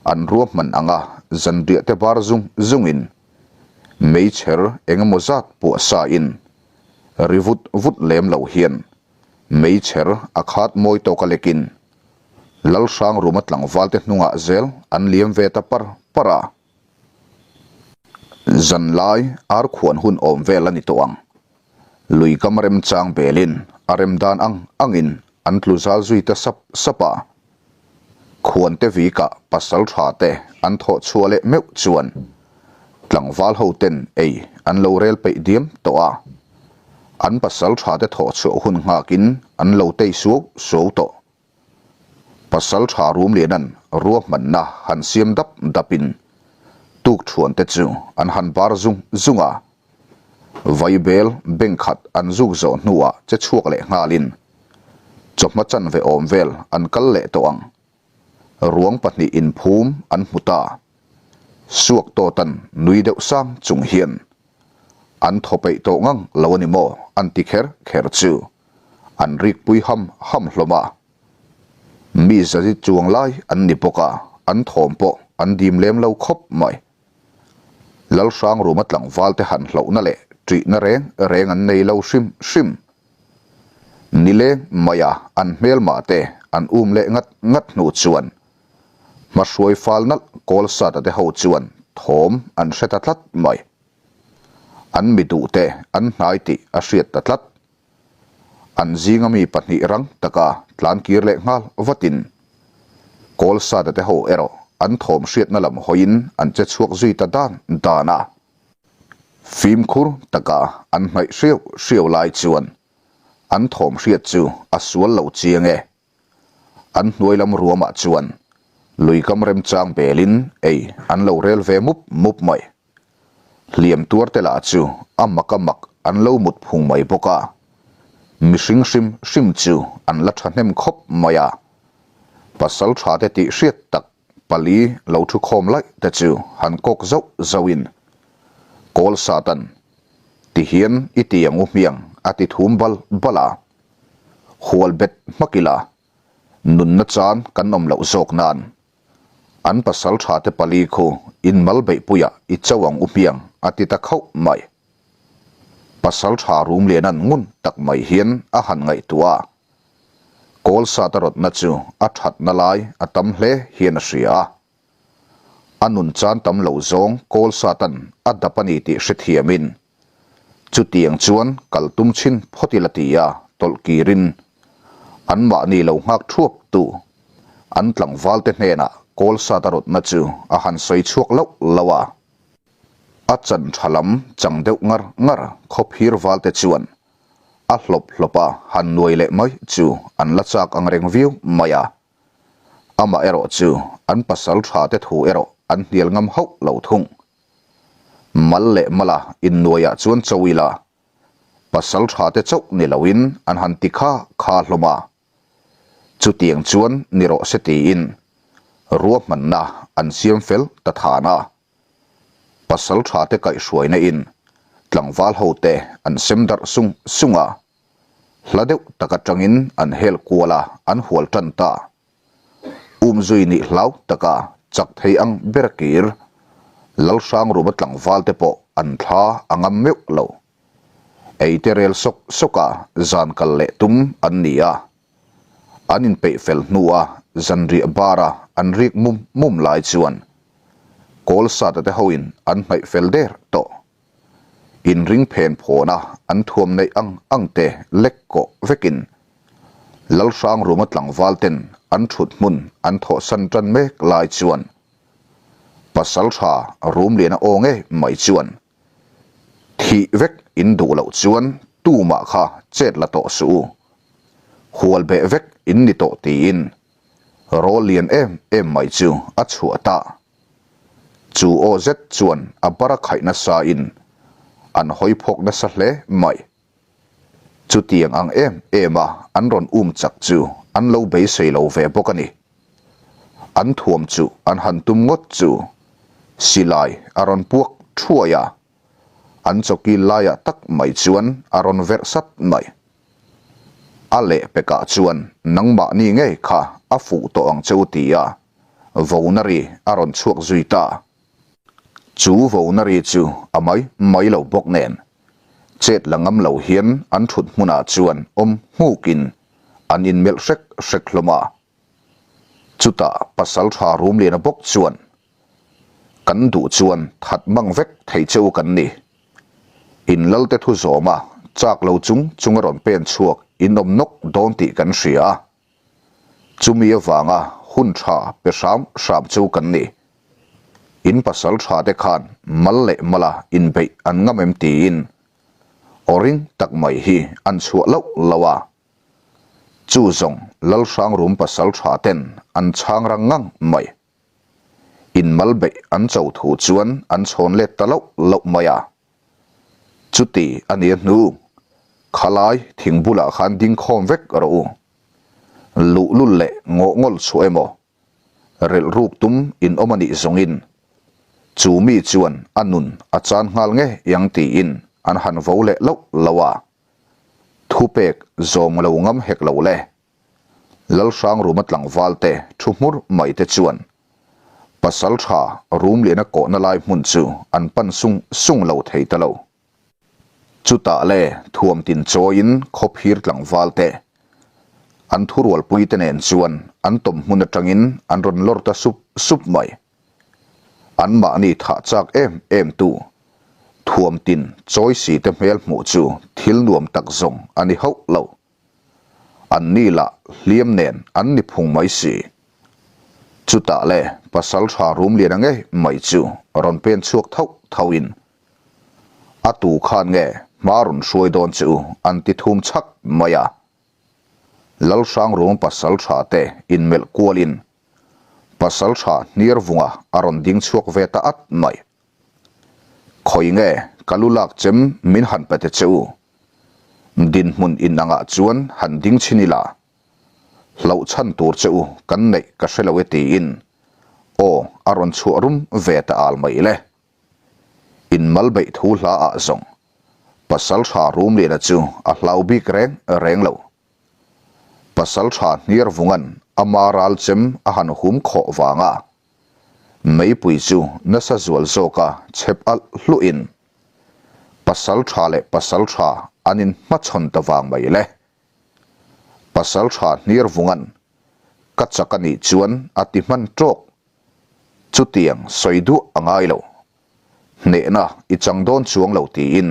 An ruahman anga zanriah te bar zung zungin meichher eng emaw zat puah sa in ri vut vut lem lo hian Meichher a khat mawi tawk a lekin Lalhrang ruma tlangvalte hnungah zel an liam ve ta par par a. Zanlai ar khuan hun awm vel a ni tawh ang. Lui kam remchang belin a rem dan ang angin an tlu zal zui ta sap sap a. Khuante vikah pasal tha te an thawh chhuah leh meuh chuan tlangval ho ten ei an lo rel peih diam tawh a. An pasal tha te thawh chhuah hun nghakin an lo tei suau suau tawh. Pasal tha Rumlianan ruahmanna han siam dap dapin tuk thuan te chu an han bar zung zung a. Vaibel beng khat an zuk zawh hnuah che chhuak leh nghalin chawhma chanve awm vel an kal leh tawh ang. Ruang pahnih inphum an hmu ta. Suak tawtan nui deuh sang chung hian an thaw peih tawh ngang lo a ni maw an ti kher kher chu an rikpui ham ham hlawm a. Mi zazi chuang lai an ni bawk a, an thawm pawh an dim lem lo khawp mai. Lalhrang ruma tlangval te han hlauhna leh ṭihna reng reng an nei lo hrim hrim. Nileng maia an hmelmah te an um leh ngat ngat hnu chuan hmahruai fal nalh Kawlsata te ho chuan thawm an hre ta tlat mai. An mi duh te an hnai tih a hriat ta tlat. An zinga mi pahnih rang taka tlan kir leh nghal vatin Kawlsata te ho erawh an thawm hriatna lam hawiin an che chhuak zui ta dan dan a. Fimkhur taka an hnaih hriau hriau lai chuan an thawm hriat chu a sual lo chiang e. An hnuai lam ruamah chuan luikam remchang belin ei an lo rel ve mup mup mai. Hliam tuar te lah chu a mak a mak an lo mut phung mai bawk a, mihring hrim hrim chu an la thahnem khawp mai a. Pasal tha te tih hriat tak pali lo thu khawm laih te chu han kawk zauh zauhin, Kawl Satan, ti hian i ti ang u hmiang a ti thum bal bal a. Hual bet hmak ila, nunna chan kan awm loh zawk nan An pasal tha te pali khu in mal beihpuiah i cho ang u hmiang a ti ta khauh mai. Pasal tha Rumlianan ngun tak mai hian a han ngaihtuah a. Kawlsata rawtna chu a thatna lai a tam hle hian a hria a. A nun chan tam lo zawng Kawlsatan a dap a ni tih hrethiamin Chutiang chuan kal tum chhin phawt ila ti a tawlh kirin anmahni lo nghak thuap tu an tlangvalte hnenah Kawlsata rawtna chu a han sawi chhuak loh loh a. A chan tha lam chang deuh ngar ngar khawphir valte chuan a hlawp hlawp a han nuai leh mai chu an la chak ang reng viau mai a. Amah erawh chu an pasal tha te thu erawh an hnial ngam hauh lo thung. Mal leh mala innuaiah chuan cho ila, pasal tha te chauh ni loin an han ti kha kha hlawm a. Chutiang chuan ni rawh se tiin ruahmanna an siam fel ta than a. Pasal tha te kaihhruaina in tlangval ho te an sem darh sung sung a. Hla deuh tak atangin an hel kual a, an hual tan ta. Umzui nih hlau taka chak thei ang ber kir Lalhrang ruma tlangval te pawh an thla a ngam meuh lo. Ei te rel sawk sawk a zan kal leh tum an ni a. An inpeih fel hnua zanriah bara an rik mum mum lai chuan Kawlsata te hoin an hnaih fel der tawh. Inring phen phawna an thuam neih ang ang te lek kawh vekin Lalhrangruma tlangval ten an thut hmun an thawhsan tan mek lai chuan Pasaltha Rumliana aw ngei mai chuan Thih vek in duh loh chuan tumah kha chet la tawh suh u. Hual beh vek in ni tawh tiin rawl lian em em mai chu a chhuah ta. Chu aw zet chuan a bara khaih nasa in an hawi phawk nasa hle mai. Chutiang ang em em a an rawn um chak chu an lo beisei lo ve bawk a ni. An thuam chu an han tum ngawt chu silai a rawn puak thuai a, an chawkil laiah tak mai chuan a rawn verh sat mai. A lehpekah chuan nangmahni ngei kha a fuh tawh ang che u ti a, vona ri a rawn chhuak zui ta. Chu vona ri chu a mai mai lo bawk nen, chet la ngam lo hian an thut hmunah chuan awm hmukin an inmelh hrek hrek hlawm a. Chutah Pasaltha Rumliana bawk chuan, Kan duh chuan that mang vek thei che u kan ni. In lalte thu zawma chak lo chung chung a rawn pen chhuak in awm nawk dawn tih kan hria a. Chumi avanga hun tha pe hram hram chu kan ni. In pasal tha te khan mal leh mala inbeih an ngam em tiin aw ring tak mai hi an chhuah loh loh a. Chu zawng Lalhrangrum pasal tha ten an chhang rang ngang mai. In mal beih an cho thu chuan an chhawn let ta loh loh mai a. Chuti a nia hnu, khalai thing bulah khan ding khawm vek rawh u. Luhlul leh ngawh ngawl chhuah emaw, relh ruk tum in awm a nih zawngin chu mi chuan a nun a chan nghal nge yang tiin an han vo leh loh loh a. Thupek zawm lo ngam hek lo le. Lalhrangruma tlangval te thu hmur mai te chuan pasal tha Rumliana kawhna lai hmun chu an pan sung sung lo thei ta lo. Chutah le thuam tin chawiin khawphir tlangval te an thurualpui te nen chuan an tawm hmun atangin an rawn lawr ta sup sup mai. An mahni thah chak em em tu thuam tin chawi si te hmel hmuh chu thil nuam tak zawng a ni hauh lo. An ni lah hliam nen an ni phung mai si. Chutah le pasal tha Rumliana ngei mai chu rawn pen chhuak thauh thauhin a tu khan nge hma rawn hruai dawn che u an ti thum chhak mai a. Lalhrangrum pasal tha te inmelh kualin pasal tha Hniarvunga a rawn ding chhuak ve ta at mai. Khawi nge ka lu lak chem min han pe te che u. Dinhmun in angah chuan han ding chhin ila. Hlauh chhan tur che u kan neih ka hre lo e tiin aw a rawn chhuah rum ve ta al mai le. In mal beih thu hla ah zawng pasal tha Rumliana chu a hlau bik reng reng lo. Pasal tha Hniarvungan ama ral chem a han hum khawh vanga Meipui chu nasa zual zawka chhep alh hluhin pasal tha leh pasal tha an inhmachhawn ta vang mai le. Pasal tha Hniarvungan ka chak a nih chuan a ti hman tawk. Chutiang sawi duah a ngai lo. Hnehna i chang dawn chuang lo tiin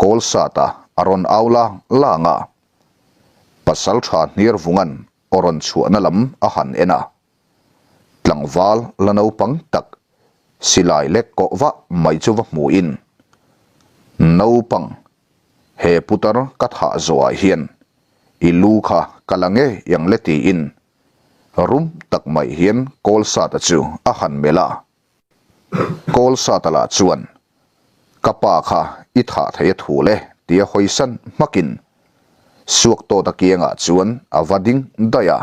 Kawlsata a rawn au lang lang a. Pasal tha Hniarvungan aw rawn chhuahna lam a han en a. Tlangval la naupang tak silai lek kawh vah mai chu va hmuhin, Naupang, he putar ka thah zawhah hian i lu kha ka la ngei ang le tiin rum tak mai hian Kawlsata chu a han melh a. Kawlsata lah chuan, Ka pa kha i thah thei a thu le tia hawisan hmakin Suaktawta kiangah chuan a va ding daih a.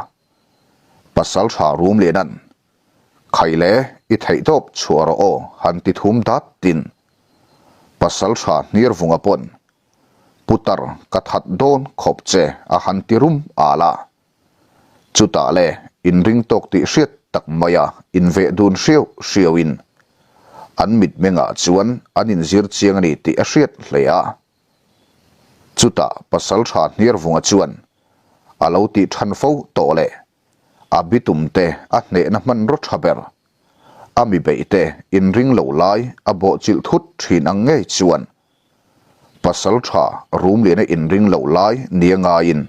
Pasal tha rum lianan, Khai le, i theih tawp chhuah rawh aw han ti thum dat tin. Pasal tha hniar vunga pawn, Putar ka that dawn khawp che a han ti rum al a. Chutah le inring tawk tih hriat tak maia inveh dun hriau hriauin an mitmengah chuan an inzir chiang a ni tih a hriat hle a. Chutah Pasalṭha Hniarvunga chuan a lo tih ṭhan fo tawh leh a bitum te a hnehna hmanraw ṭha ber, a mi beih te inring lo lai a bawhchilh thut ṭhin ang ngei chuan Pasalṭha Rumliana inring lo lai nia ngaiin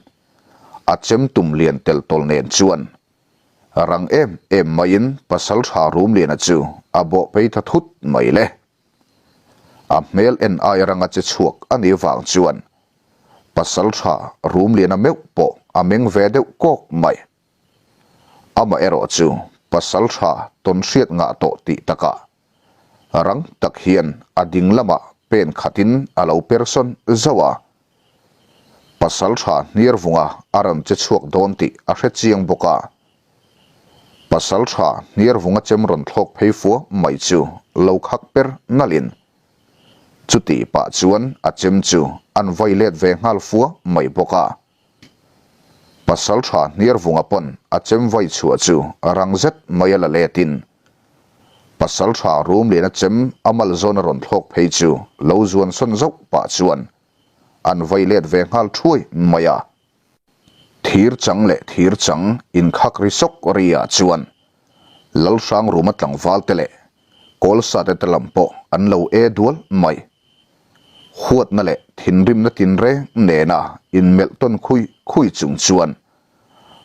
a chem tum lian tel tawl nen chuan rang em em maiin Pasalṭha Rumliana chu a bawh phei ta thut mai le. A hmel en aia ranga che chhuak a nih vang chuan Pasalṭha Rumliana meuh pawh a meng ve deuh kawk mai. Amaherawh chu Pasalṭha tawn hriat ngah tawh tih takah rang tak hian a ding lamah pen khatin a lo per sawn zauh a. Pasalṭha Hniarvunga a rawn che chhuak dawn tih a hre chiang bawk a. Pasalṭha Hniarvunga chem rawn thlawk phei fua mai chu lo khak per nalhin chuti pah chuan a chem chu an vai let ve nghal fua mai bawk a. Pasalṭha Hniarvunga pawn a chem vai chhuah chu rang zet mai a la letin Pasalṭha Rumliana chem a mal zawn a rawn thlawk phei chu lo zuan sawn zauh pah chuan an vai let ve nghal thuai mai a. Thir chang leh thir chang inkhak ri sawk ri ah chuan Lalhrang ruma tlangval te leh Kawlsate te lam pawh an lo e dual mai. Huatna leh thinrimna tinreng nena inmelh tawn khui khui chung chuan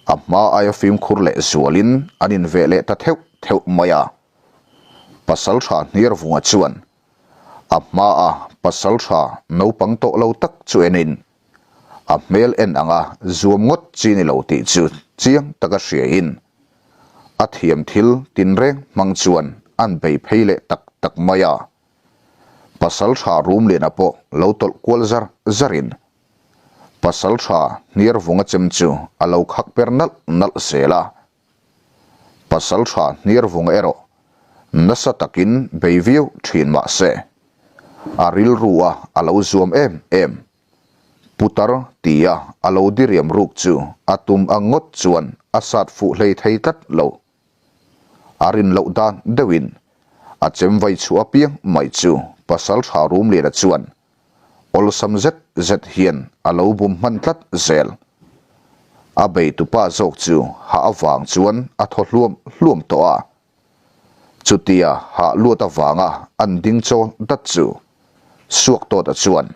a hma aia fimkhur leh zualin an inveh leh ta theuh theuh mai a. Pasaltha Hniarvunga chuan a hmaa pasaltha naupang tawh lo tak chu enin a hmel en anga zuam ngawt chi ni lo tih chu chiang taka hriain a thiam thil tinreng hmang chuan an bei phei leh tak tak mai a. Pasaltha Rumliana pawh lo tawlh kual zar zarin Pasaltha Hniarvunga chem chu a lo khak per nalh nalh zel a. Pasaltha Hniarvunga erawh nasa takin bei viau thin mah se, a rilru a a lo zuam em em. Putar tia a lo diriam ruk chu a tum ang ngawt chuan a sat fuh hlei thei tlat lo. A rin loh dan deuhin a chem vai chhuah apiang mai chu Pasaltha Rumliana chuan awlsam zet zet hian a lo bum hman tlat zel. A beitupa zawk chu hah avang chuan a thaw hluam hluam tawh a. Chutia hah luat avanga an ding chawl dat chu Suaktawta chuan,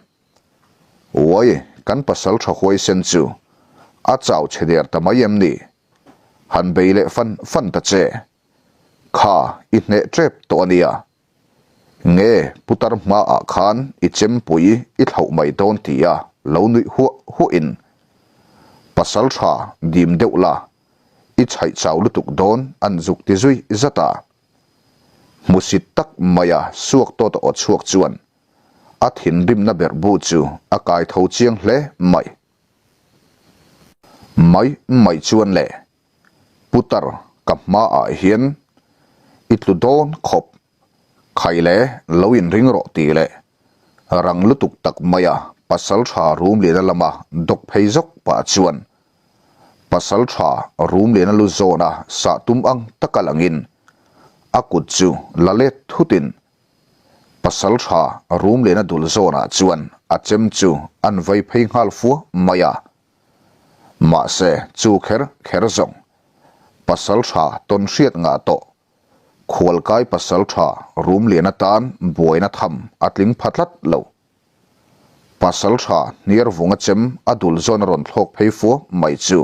Uai, kan pasal tha huaisen chu a chau chhe der ta mai em ni? Han bei leh fan fan ta che. Kha, i hneh tep tawh a nia. Nge putar hmaah khan i chempui i thlauh mai dawn tia lo nuih huah huahin pasal tha dim deuh la i chhaih chau lutuk dawn an zuk ti zui zat a. Hmusit tak maia suak tawt a aw chhuak chuan a thinrimna berhbu chu a kai tho chiang hle mai. Mai mai chuan le Putar ka hmaah hian i tlu dawn khawp, khai le lo inring rawh tih leh rang lutuk tak maia Pasaltha Rumliana lama dawk phei zawk pah chuan Pasaltha Rumliana lu zawna sah tum ang taka langin a kut chu la let thutin Pasaltha Rumliana dul zawnah chuan a chem chu an vai phei nghal fua mai a. Mahse, chu kher kher zawng pasal tha tawn hriat ngah tawh, khualkai pasal tha rum lian atan buaina tham a tling pha tlat lo. Pasal tha hniar vunga chem a dul zawn a rawn thlawk phei fua mai chu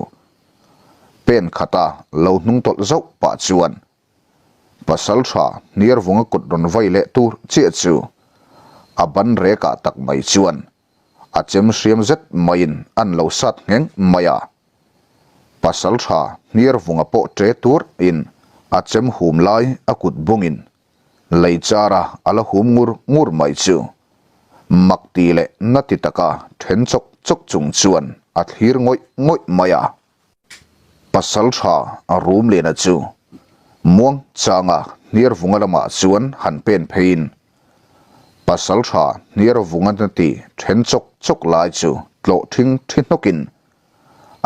pen khata lo hnung tawlh zauh pah chuan pasal tha hniar vunga kut rawn vai leh tur chiah chu a ban rekah tak mai chuan A chem hriam zet maiin an lo sat ngheng mai a. Pasal tha hniar vunga pawh ṭe tur in a chem hum lai a kut bungin lei chara a la hum ngur ngur mai chu mak ti leh na ti taka then chawk chawk chung chuan a thlir ngawih ngawih mai a. Pasal tha Rumliana chu muang changa Hniarvunga lamah chuan han pen pheiin Pasal tha Hniarvunga na ti then chawk chawk lai chu tlawh thing thi hnawkin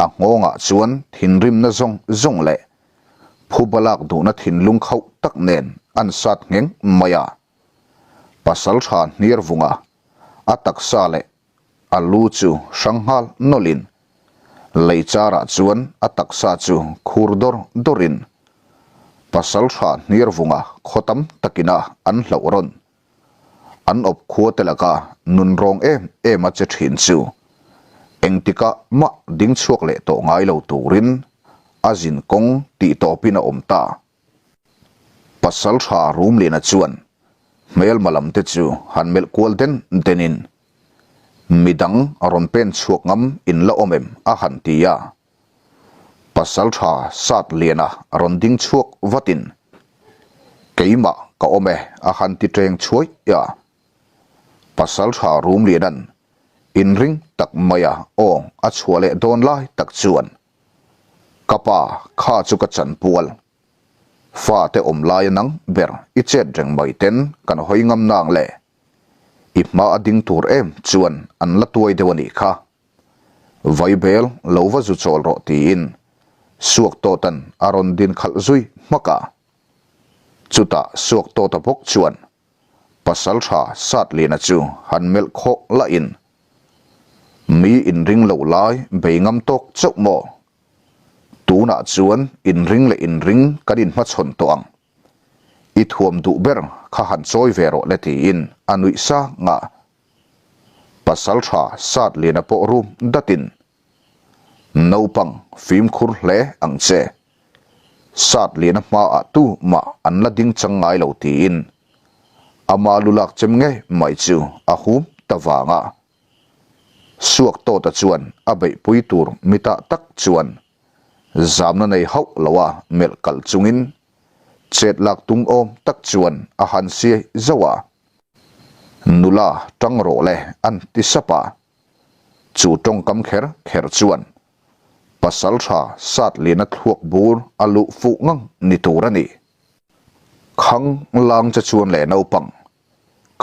a nghawngah chuan thinrimna zawng zawng leh phuba lak duhna thinlung khauh tak nen an sat ngheng mai a. Pasal tha Hniarvunga a taksa leh. a lu chu hrang nghal nawlhin lei charah chuan a taksa chu khur dawr dawrin Pasalṭha Hniarvunga khaw tam takina an hlauh rawn an awp khua te laka nun rawng em em a che thin chu engtikah mah ding chhuak leh tawh ngai lo turin a zin kawng tih tawpin a awm ta. Pasalṭha Rumliana chuan hmelma lam te chu han melh kual den denin midang a rawn pen chhuak ngam in la awm em a han ti a. Pasalṭha Satliana rawn ding chhuak vatin, Keimah ka awm e a han ti ṭeng chhuai a. Pasalṭha Rumliana'n inring tak maia aw a chhuah leh dawn lai tak chuan, Ka pa, kha chu ka chanpual. Fate awm laia nang ber i chet reng mai ten kan hawi ngam nang le. I hma a ding tur em chuan an la tuai deuh a nih kha. Vaibel lo va zu chawl rawh tiin Suaktawta'n a rawn din khalh zui hmak a. Chutah Suaktawta bawk chuan Pasalṭha Satliana chu han melh khawh lahin, Mi inring loh lai bei ngam tawk chauh maw? Tunah chuan inring leh inring kan inhmachhawn tawh ang. I thuam duh ber kha han chawi ve rawh le tiin a nuih sang a. Pasalṭha Satliana pawh rum datin, Naupang fimkhur hle ang che. Satliana hmaah tu mah an la ding chang ngai lo tiin ama lu lak chem ngei mai chu a hum ta vang a. Suaktawta chuan a beihpui tur mitah tak chuan zamna nei hauh loa melh kalh chungin chet lak tum awm tak chuan a han siai zauh a. Nula tang rawh le an ti sap a, chu tawngkam kher kher chuan Pasaltha Satliana thluak bur a luh fuh ngang ni tur a ni. Khang lang che chuan leh naupang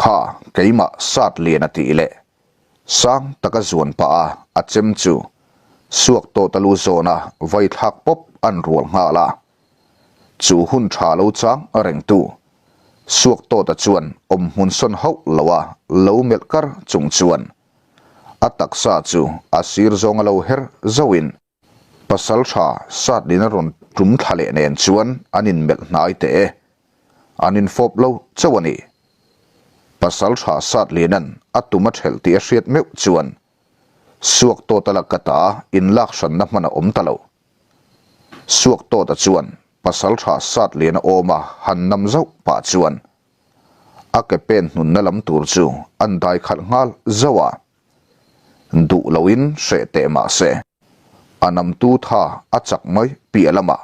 kha keimah Satliana tih leh sang taka zuan pah a a chem chu suak tawt a lu zawn a vai thlak pawp an rual nghal a. Chu hun tha lo chang rengtu Suaktawta chuan awmhmun sawn hauh loa lo melh kar chung chuan a taksa chu a sir zawnga lo her zauhin Pasaltha Satlina rawn tum thla leh nen chuan an inmelh hnai teh e. An infawp lo chauh a ni. Pasaltha Satlina'n a tum a thelh tih a hriat meuh chuan Suaktawta laka ta inlak hranna hman a awm ta lo. Suaktawta chuan Pasalṭha Satliana awma han nam zauh pah chuan a ke pen hnunna lam tur chu an dai khalh nghal zauh a. Duh loin hreh teh mah se, a namtu tha a chak mai piah lamah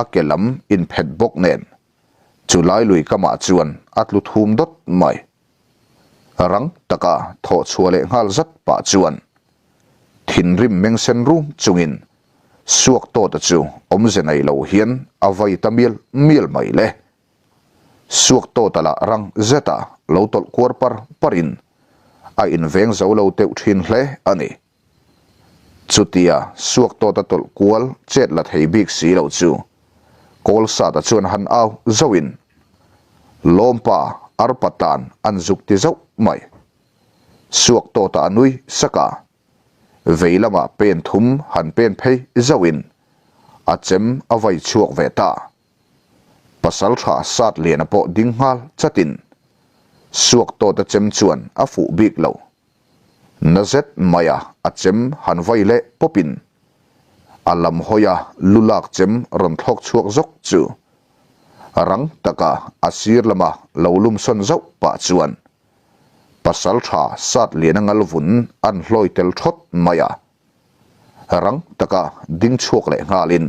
a ke lam inphet bawk nen chu lai lui kamah chuan a tlu thum dawt mai. Rang taka thawh chhuah leh nghal zat pah chuan thinrim mengsen rum chungin Suaktawta chu awmze nei lo hian a vai ta mial mial mai le. Suaktawta lah rang zeta lo tawlh kuar par parin a inveng zo lo teuh thin hle a ni. Chutia Suaktawta tawlh kual chet la thei bik si lo chu Kawlsata chuan han au zauhin, Lawmpa arpa tan an zuk ti zauh mai. Suaktawta a nui sak a. Vei lamah pen thum han pen phei zauhin a chem a vai chhuak ve ta. Pasalṭha Satliana pawh ding nghal chatin Suaktawta chem chuan a fuh bik lo. Na zet maia a chem han vai leh pawpin a lam hawia lu lak chem rawn thlawk chhuak zawk chu rang taka a sir lama lo lum sawn zauh pah chuan Pasalṭha Satliana ngalvun an hlawi tel thawt mai a, rang taka ding chhuak leh nghalin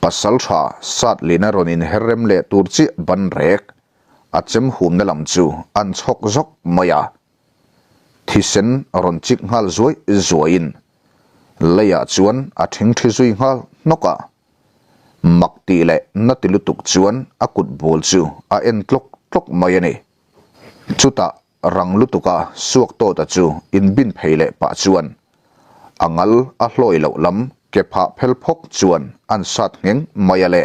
Pasalṭha Satliana rawn inher rem leh tur chiah ban rek a chem humna lam chu an chhawk zawk mai a, thisen rawn chik nghal zuai zuaiin leiah chuan a ṭhingṭhi zui nghal hnawk a, mak tih leh na ti lutuk chuan a kut bul chu a en tlawk tlawk mai a ni. Chutah rang lutuka Suaktawta chu inbin phei leh pah chuan a ngal a hlawi loh lam ke phah phel phawk chuan an sat ngheng mai a le.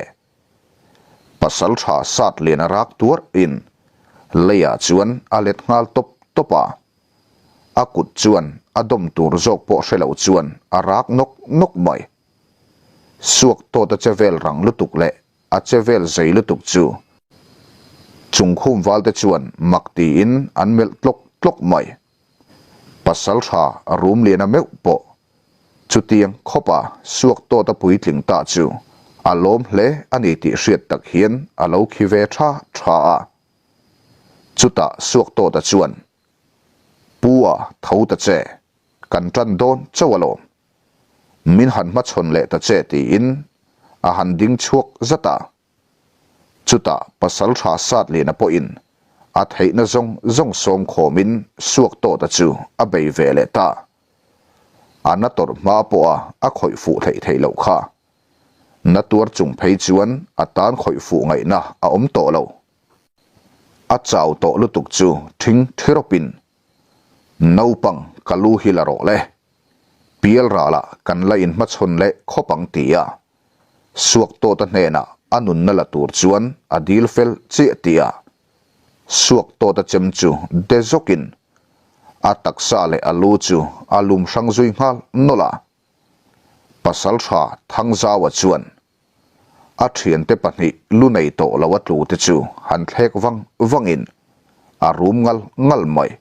Pasalṭha Satliana rak tuarhin leiah chuan a let nghal tawp tawp a. A kut chuan a dawm tur zawk pawh hre lo chuan a rak nawk nawk mai. Suak tawt a che vel rang lutuk leh a che vel zei lutuk chu Chungkhum valte chuan mak tiin an melh tlawk tlawk mai. Pasaltha Rumliana meuh pawh chutiang khawpa suak tawt a puitling ta chu a lawm hle a ni tih hriat tak hian a lo khi ve tha tha a. Chutah suak tawta chuan, Pu a tho ta che, kan tan dawn chauh alawm. Min han hmachhawn leh ta che tiin a han ding chhuak zat a. Chutah Pasaltha Satliana pawhin a theihna zawng zawng sawm khawmin suak tawta chu a bei ve leh ta. A na tawrh hma pawha a khawih fuh theih theih loh kha. Na tuar chung phei chuan a tan khawih fuh ngaihna a awm tawh lo. A chau tawh lutuk chu thing thirawpin, Naupang ka lu hi la rawh le. Pial ralah kan la inhmachhawn leh khawp ang ti a. Suak tawta hnenah a nunna la tur chuan a dil fel chiah tih a suak tawta chem chu de zawkin a taksa leh a lu chu a lum hrang zui nghal nawlh a. Pasaltha Thangzaua chuan a thiante pahnih lu nei tawh lo a tlu te chu han thlek vang vangin a rum ngal ngal mai.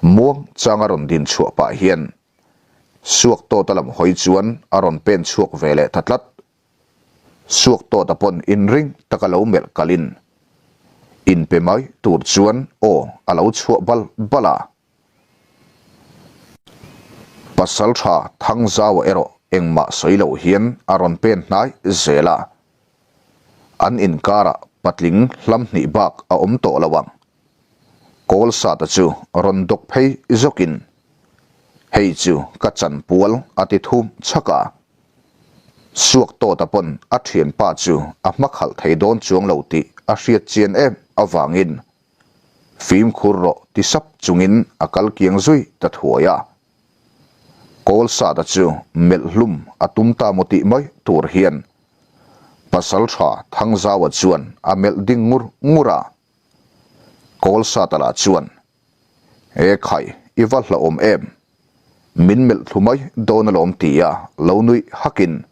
Muang chang a rawn din chhuah pah hian Suak tawta lam hawi chuan a rawn pen chhuak ve leh ta tlat. Suak tawta pawn inring taka lo melh kalin inpe mai tur chuan aw a lo chhuah bal bal a. Pasaltha Thangzaua erawh engmah sawi loh hian a rawn pen hnai zel a. An inkarah patling hlam hnih bak a awm tawh lo ang. Kawlsata chu rawn dawk phei zawkin, Hei chu ka chanpual a ti thum chhak a. Suak tawta pawn a thianpa chu a hmakhalh thei dawn chuang lo tih a hriat chian em avangin Fimkhur rawh ti sap chungin a kal kiang zui ta thuai a. Kawlsata chu melh hlum a tum ta maw tih mai tur hian Pasaltha Thangzaua chuan a melh ding ngur ngur a. Kawlsata lah chuan, E khai, i va hlauhawm em? Min melh thlu mai dawn alawm ti a lo nuih hakin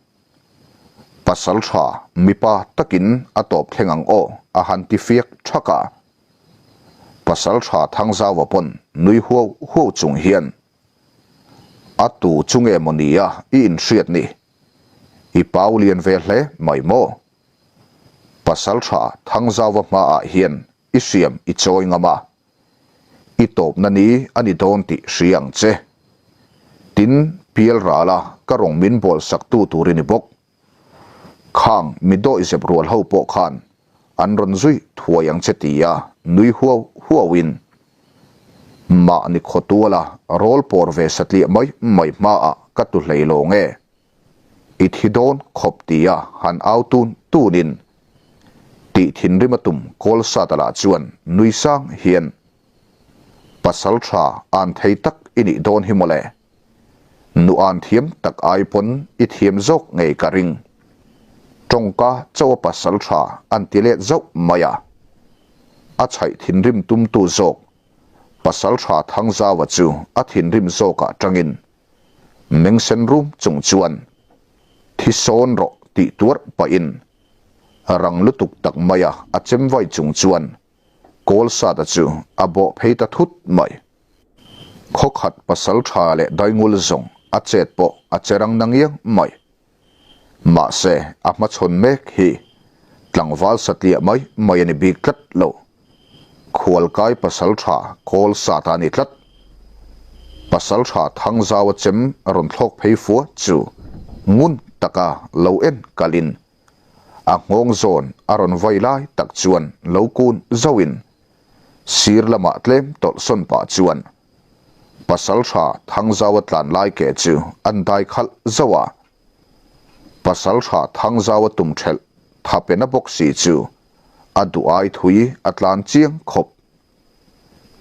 Pasaltha mipa takin a tawp thleng ang aw a han ti fiak thak a. Pasaltha Thangzaua pawn nui huau huau chung hian, A tu chu nge maw nia i inhriat ni? I pau lian ve hle mai maw? Pasaltha Thangzaua hmaah hian i hriam i chawi ngam a. I tawpna ni a ni dawn tih hria ang che. Tin, pial rala ka rawng min bawl saktu tur i ni bawk. Khang mi dawihzep rual ho pawh khan an rawn zui thuai ang che tia nui huau huauin mahni khawtuala rawl pawr ve satliah mai mai hmaah ka tu hlei lawng e. I thi dawn khawp tia han au tun tunin tih thinrim a tum Kawlsata lah chuan nui sang hian Pasal tha an thei tak i nih dawn hi mawle. Nu an thiam tak ai pawn i thiam zawk ngei ka ring. Tawngka chauh a pasal tha an ti let zauh mai a. A chhaih thinrim tumtu zawk Pasal tha Thangzaua chu a thinrim zawkah tangin Meng sen rum chung chuan thi sawn rawh tih tuarh pahin rang lutuk tak maia a chem vai chung chuan Kawlsata chu a bawh phei ta thut mai. Khawkhat pasal tha leh daingul zawng a chet pawh a che rang na ngiang mai. Mahse a hmachhawn mek hi tlangval satliah mai mai a ni bik tlat lo. Khualkai pasaltha kawl sat a ni tlat. Pasaltha Thangzaua chem a rawn thlawk phei fua chu ngun taka lo en kalin a nghawng zawn a rawn vai lai tak chuan lo kun zauhin sir lamah tlem tawlhsawn pah chuan Pasaltha Thangzaua tlan lai ke chu an dai khalh zauh a. Pasaltha Thangzaua tum thelh thapena bawk si chu a duh ai thui a tlan chiang khawp.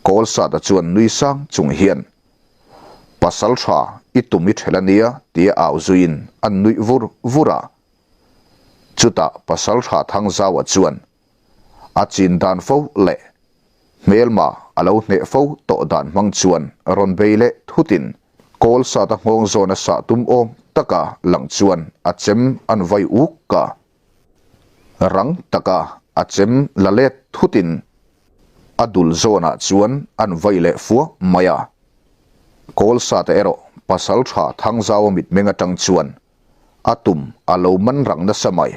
Kawlsata chuan nui sang chung hian, Pasal tha i tum i ṭhel a nia tia au zuiin an nuih vur vur a. Chutah Pasal tha Thangzaua chuan a chin dan fo leh hmelma a lo hneh fo tawh dan hmang chuan rawn bei leh thutin Kawlsata nghawng zawna sah tum awm taka lang chuan a chem an vai uk a. Rang taka a chem la let thutin a dul zawnah chuan an vai leh fua mai a. Kawlsata erawh Pasaltha Thangzaua mitmeng atang chuan a tum a lo man rang nasa mai.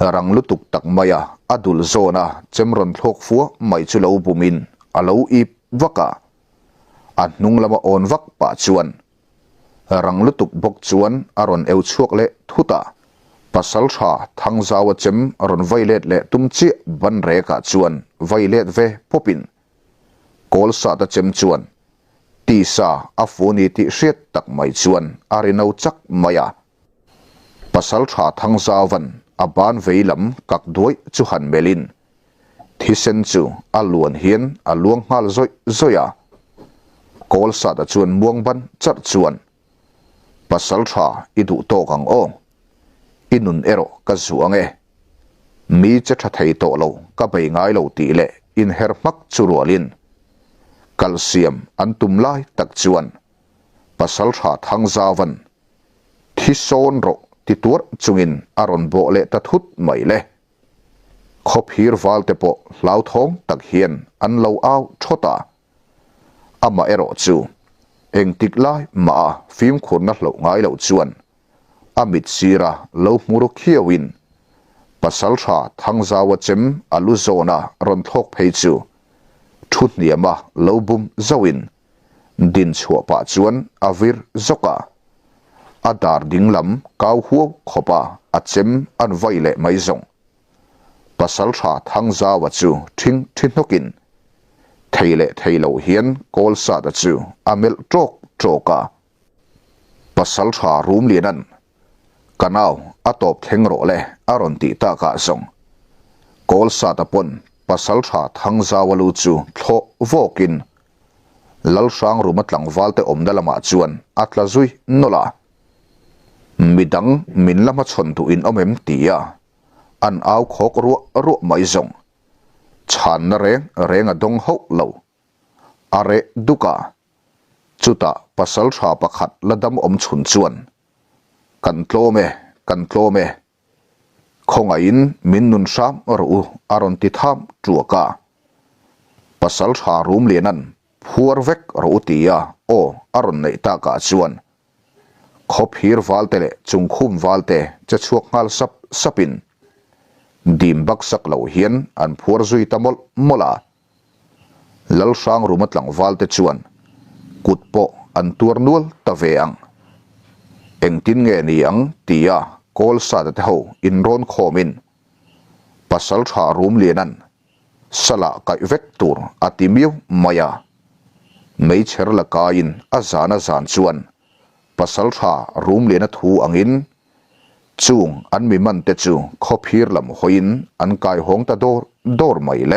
Rang lutuk tak maia a dul zawna chem rawn thlawk fua mai chu lo bumin a lo ip vak a. A hnung lama awn vak pah chuan rang lutuk bawk chuan a rawn eu chhuak leh thut a. Pasaltha Thangzaua chem rawn vai let leh tum chiah ban rekah chuan vai let ve pawpin Kawlsata chem chuan tisa a fu ni tih hriat tak mai chuan a ri no chak mai a. Pasaltha Thangzauvan a ban vei lam kak duai chu han melhin thisen chu a luan hian a luang nghal zawih zawih a. Kawlsata chuan muang ban charh chuan, Pasaltha i duh tawk ang aw. I nun erawh ka zuh ang e. Mi che tha thei tawh lo ka bei ngai lo tih leh inher hmak chu rualin kalsiam an tum lai tak chuan Pasaltha Thangzauvan thi sawn rawh ti tuarh chungin a rawn bawh leh ta thut mai le. Khawphir valte pawh hlauthawng tak hian an lo au thawt a. Amah erawh chu engtik lai mah a fimkhurna hloh ngai loh chuan a mit sira lo hmu ru khiauin Pasaltha Thangzaua chem a lu zawna rawn thlawk phei chu thu hniama lo bum zauhin din chhuah pah chuan a vir zawk a, a dar ding lam kau huau khawpa a chem an vai leh mai zawng. Pasaltha Thangzaua chu ṭhing ṭhi hnawkin thei leh thei lo hian Kawlsata chu a melh ṭawk ṭawk a. Pasaltha Rumlianan, Ka nau, a tawp thleng rawh le, a rawn tih takah zawng. Kawlsata pawn Pasaltha Thangzaua lu chu thlawh vawkin Lalhrangruma tlangvalte awmna lamah chuan a tla zui nawlh a. Midang min la hmachhawn duh in awm em tia an au khawk ruah ruah mai zawng. Chhanna reng reng a dawng hauh lo. A reh duk a. Chutah pasaltha pakhat la dam awm chhun chuan, Kan tlawm e, kan tlawm e. Khawngaihin min nun hram rawh u a rawn ti tham tuak a. Pasaltha Rumlianan phuar vek rawh u tia aw a rawn neih takah chuan Khawphir valte leh chungkhum valte che chhuak nghal sap sapin dim baksak lo hian an phuar zui ta mawlh mawlh a. Lalhrangruma tlangvalte chuan kut pawh an tuar nual ta ve ang. Engtin nge ni ang tia Kawlsata te ho inrawn khawmin Pasaltha Rumlianan salah kaih vek tur a ti miau mai a. Meichher la kaiin a zan a zan chuan Pasaltha Rumliana thu angin chung an mi man te chu khawphir lam hawiin an kaihawng ta dawr dawr mai le.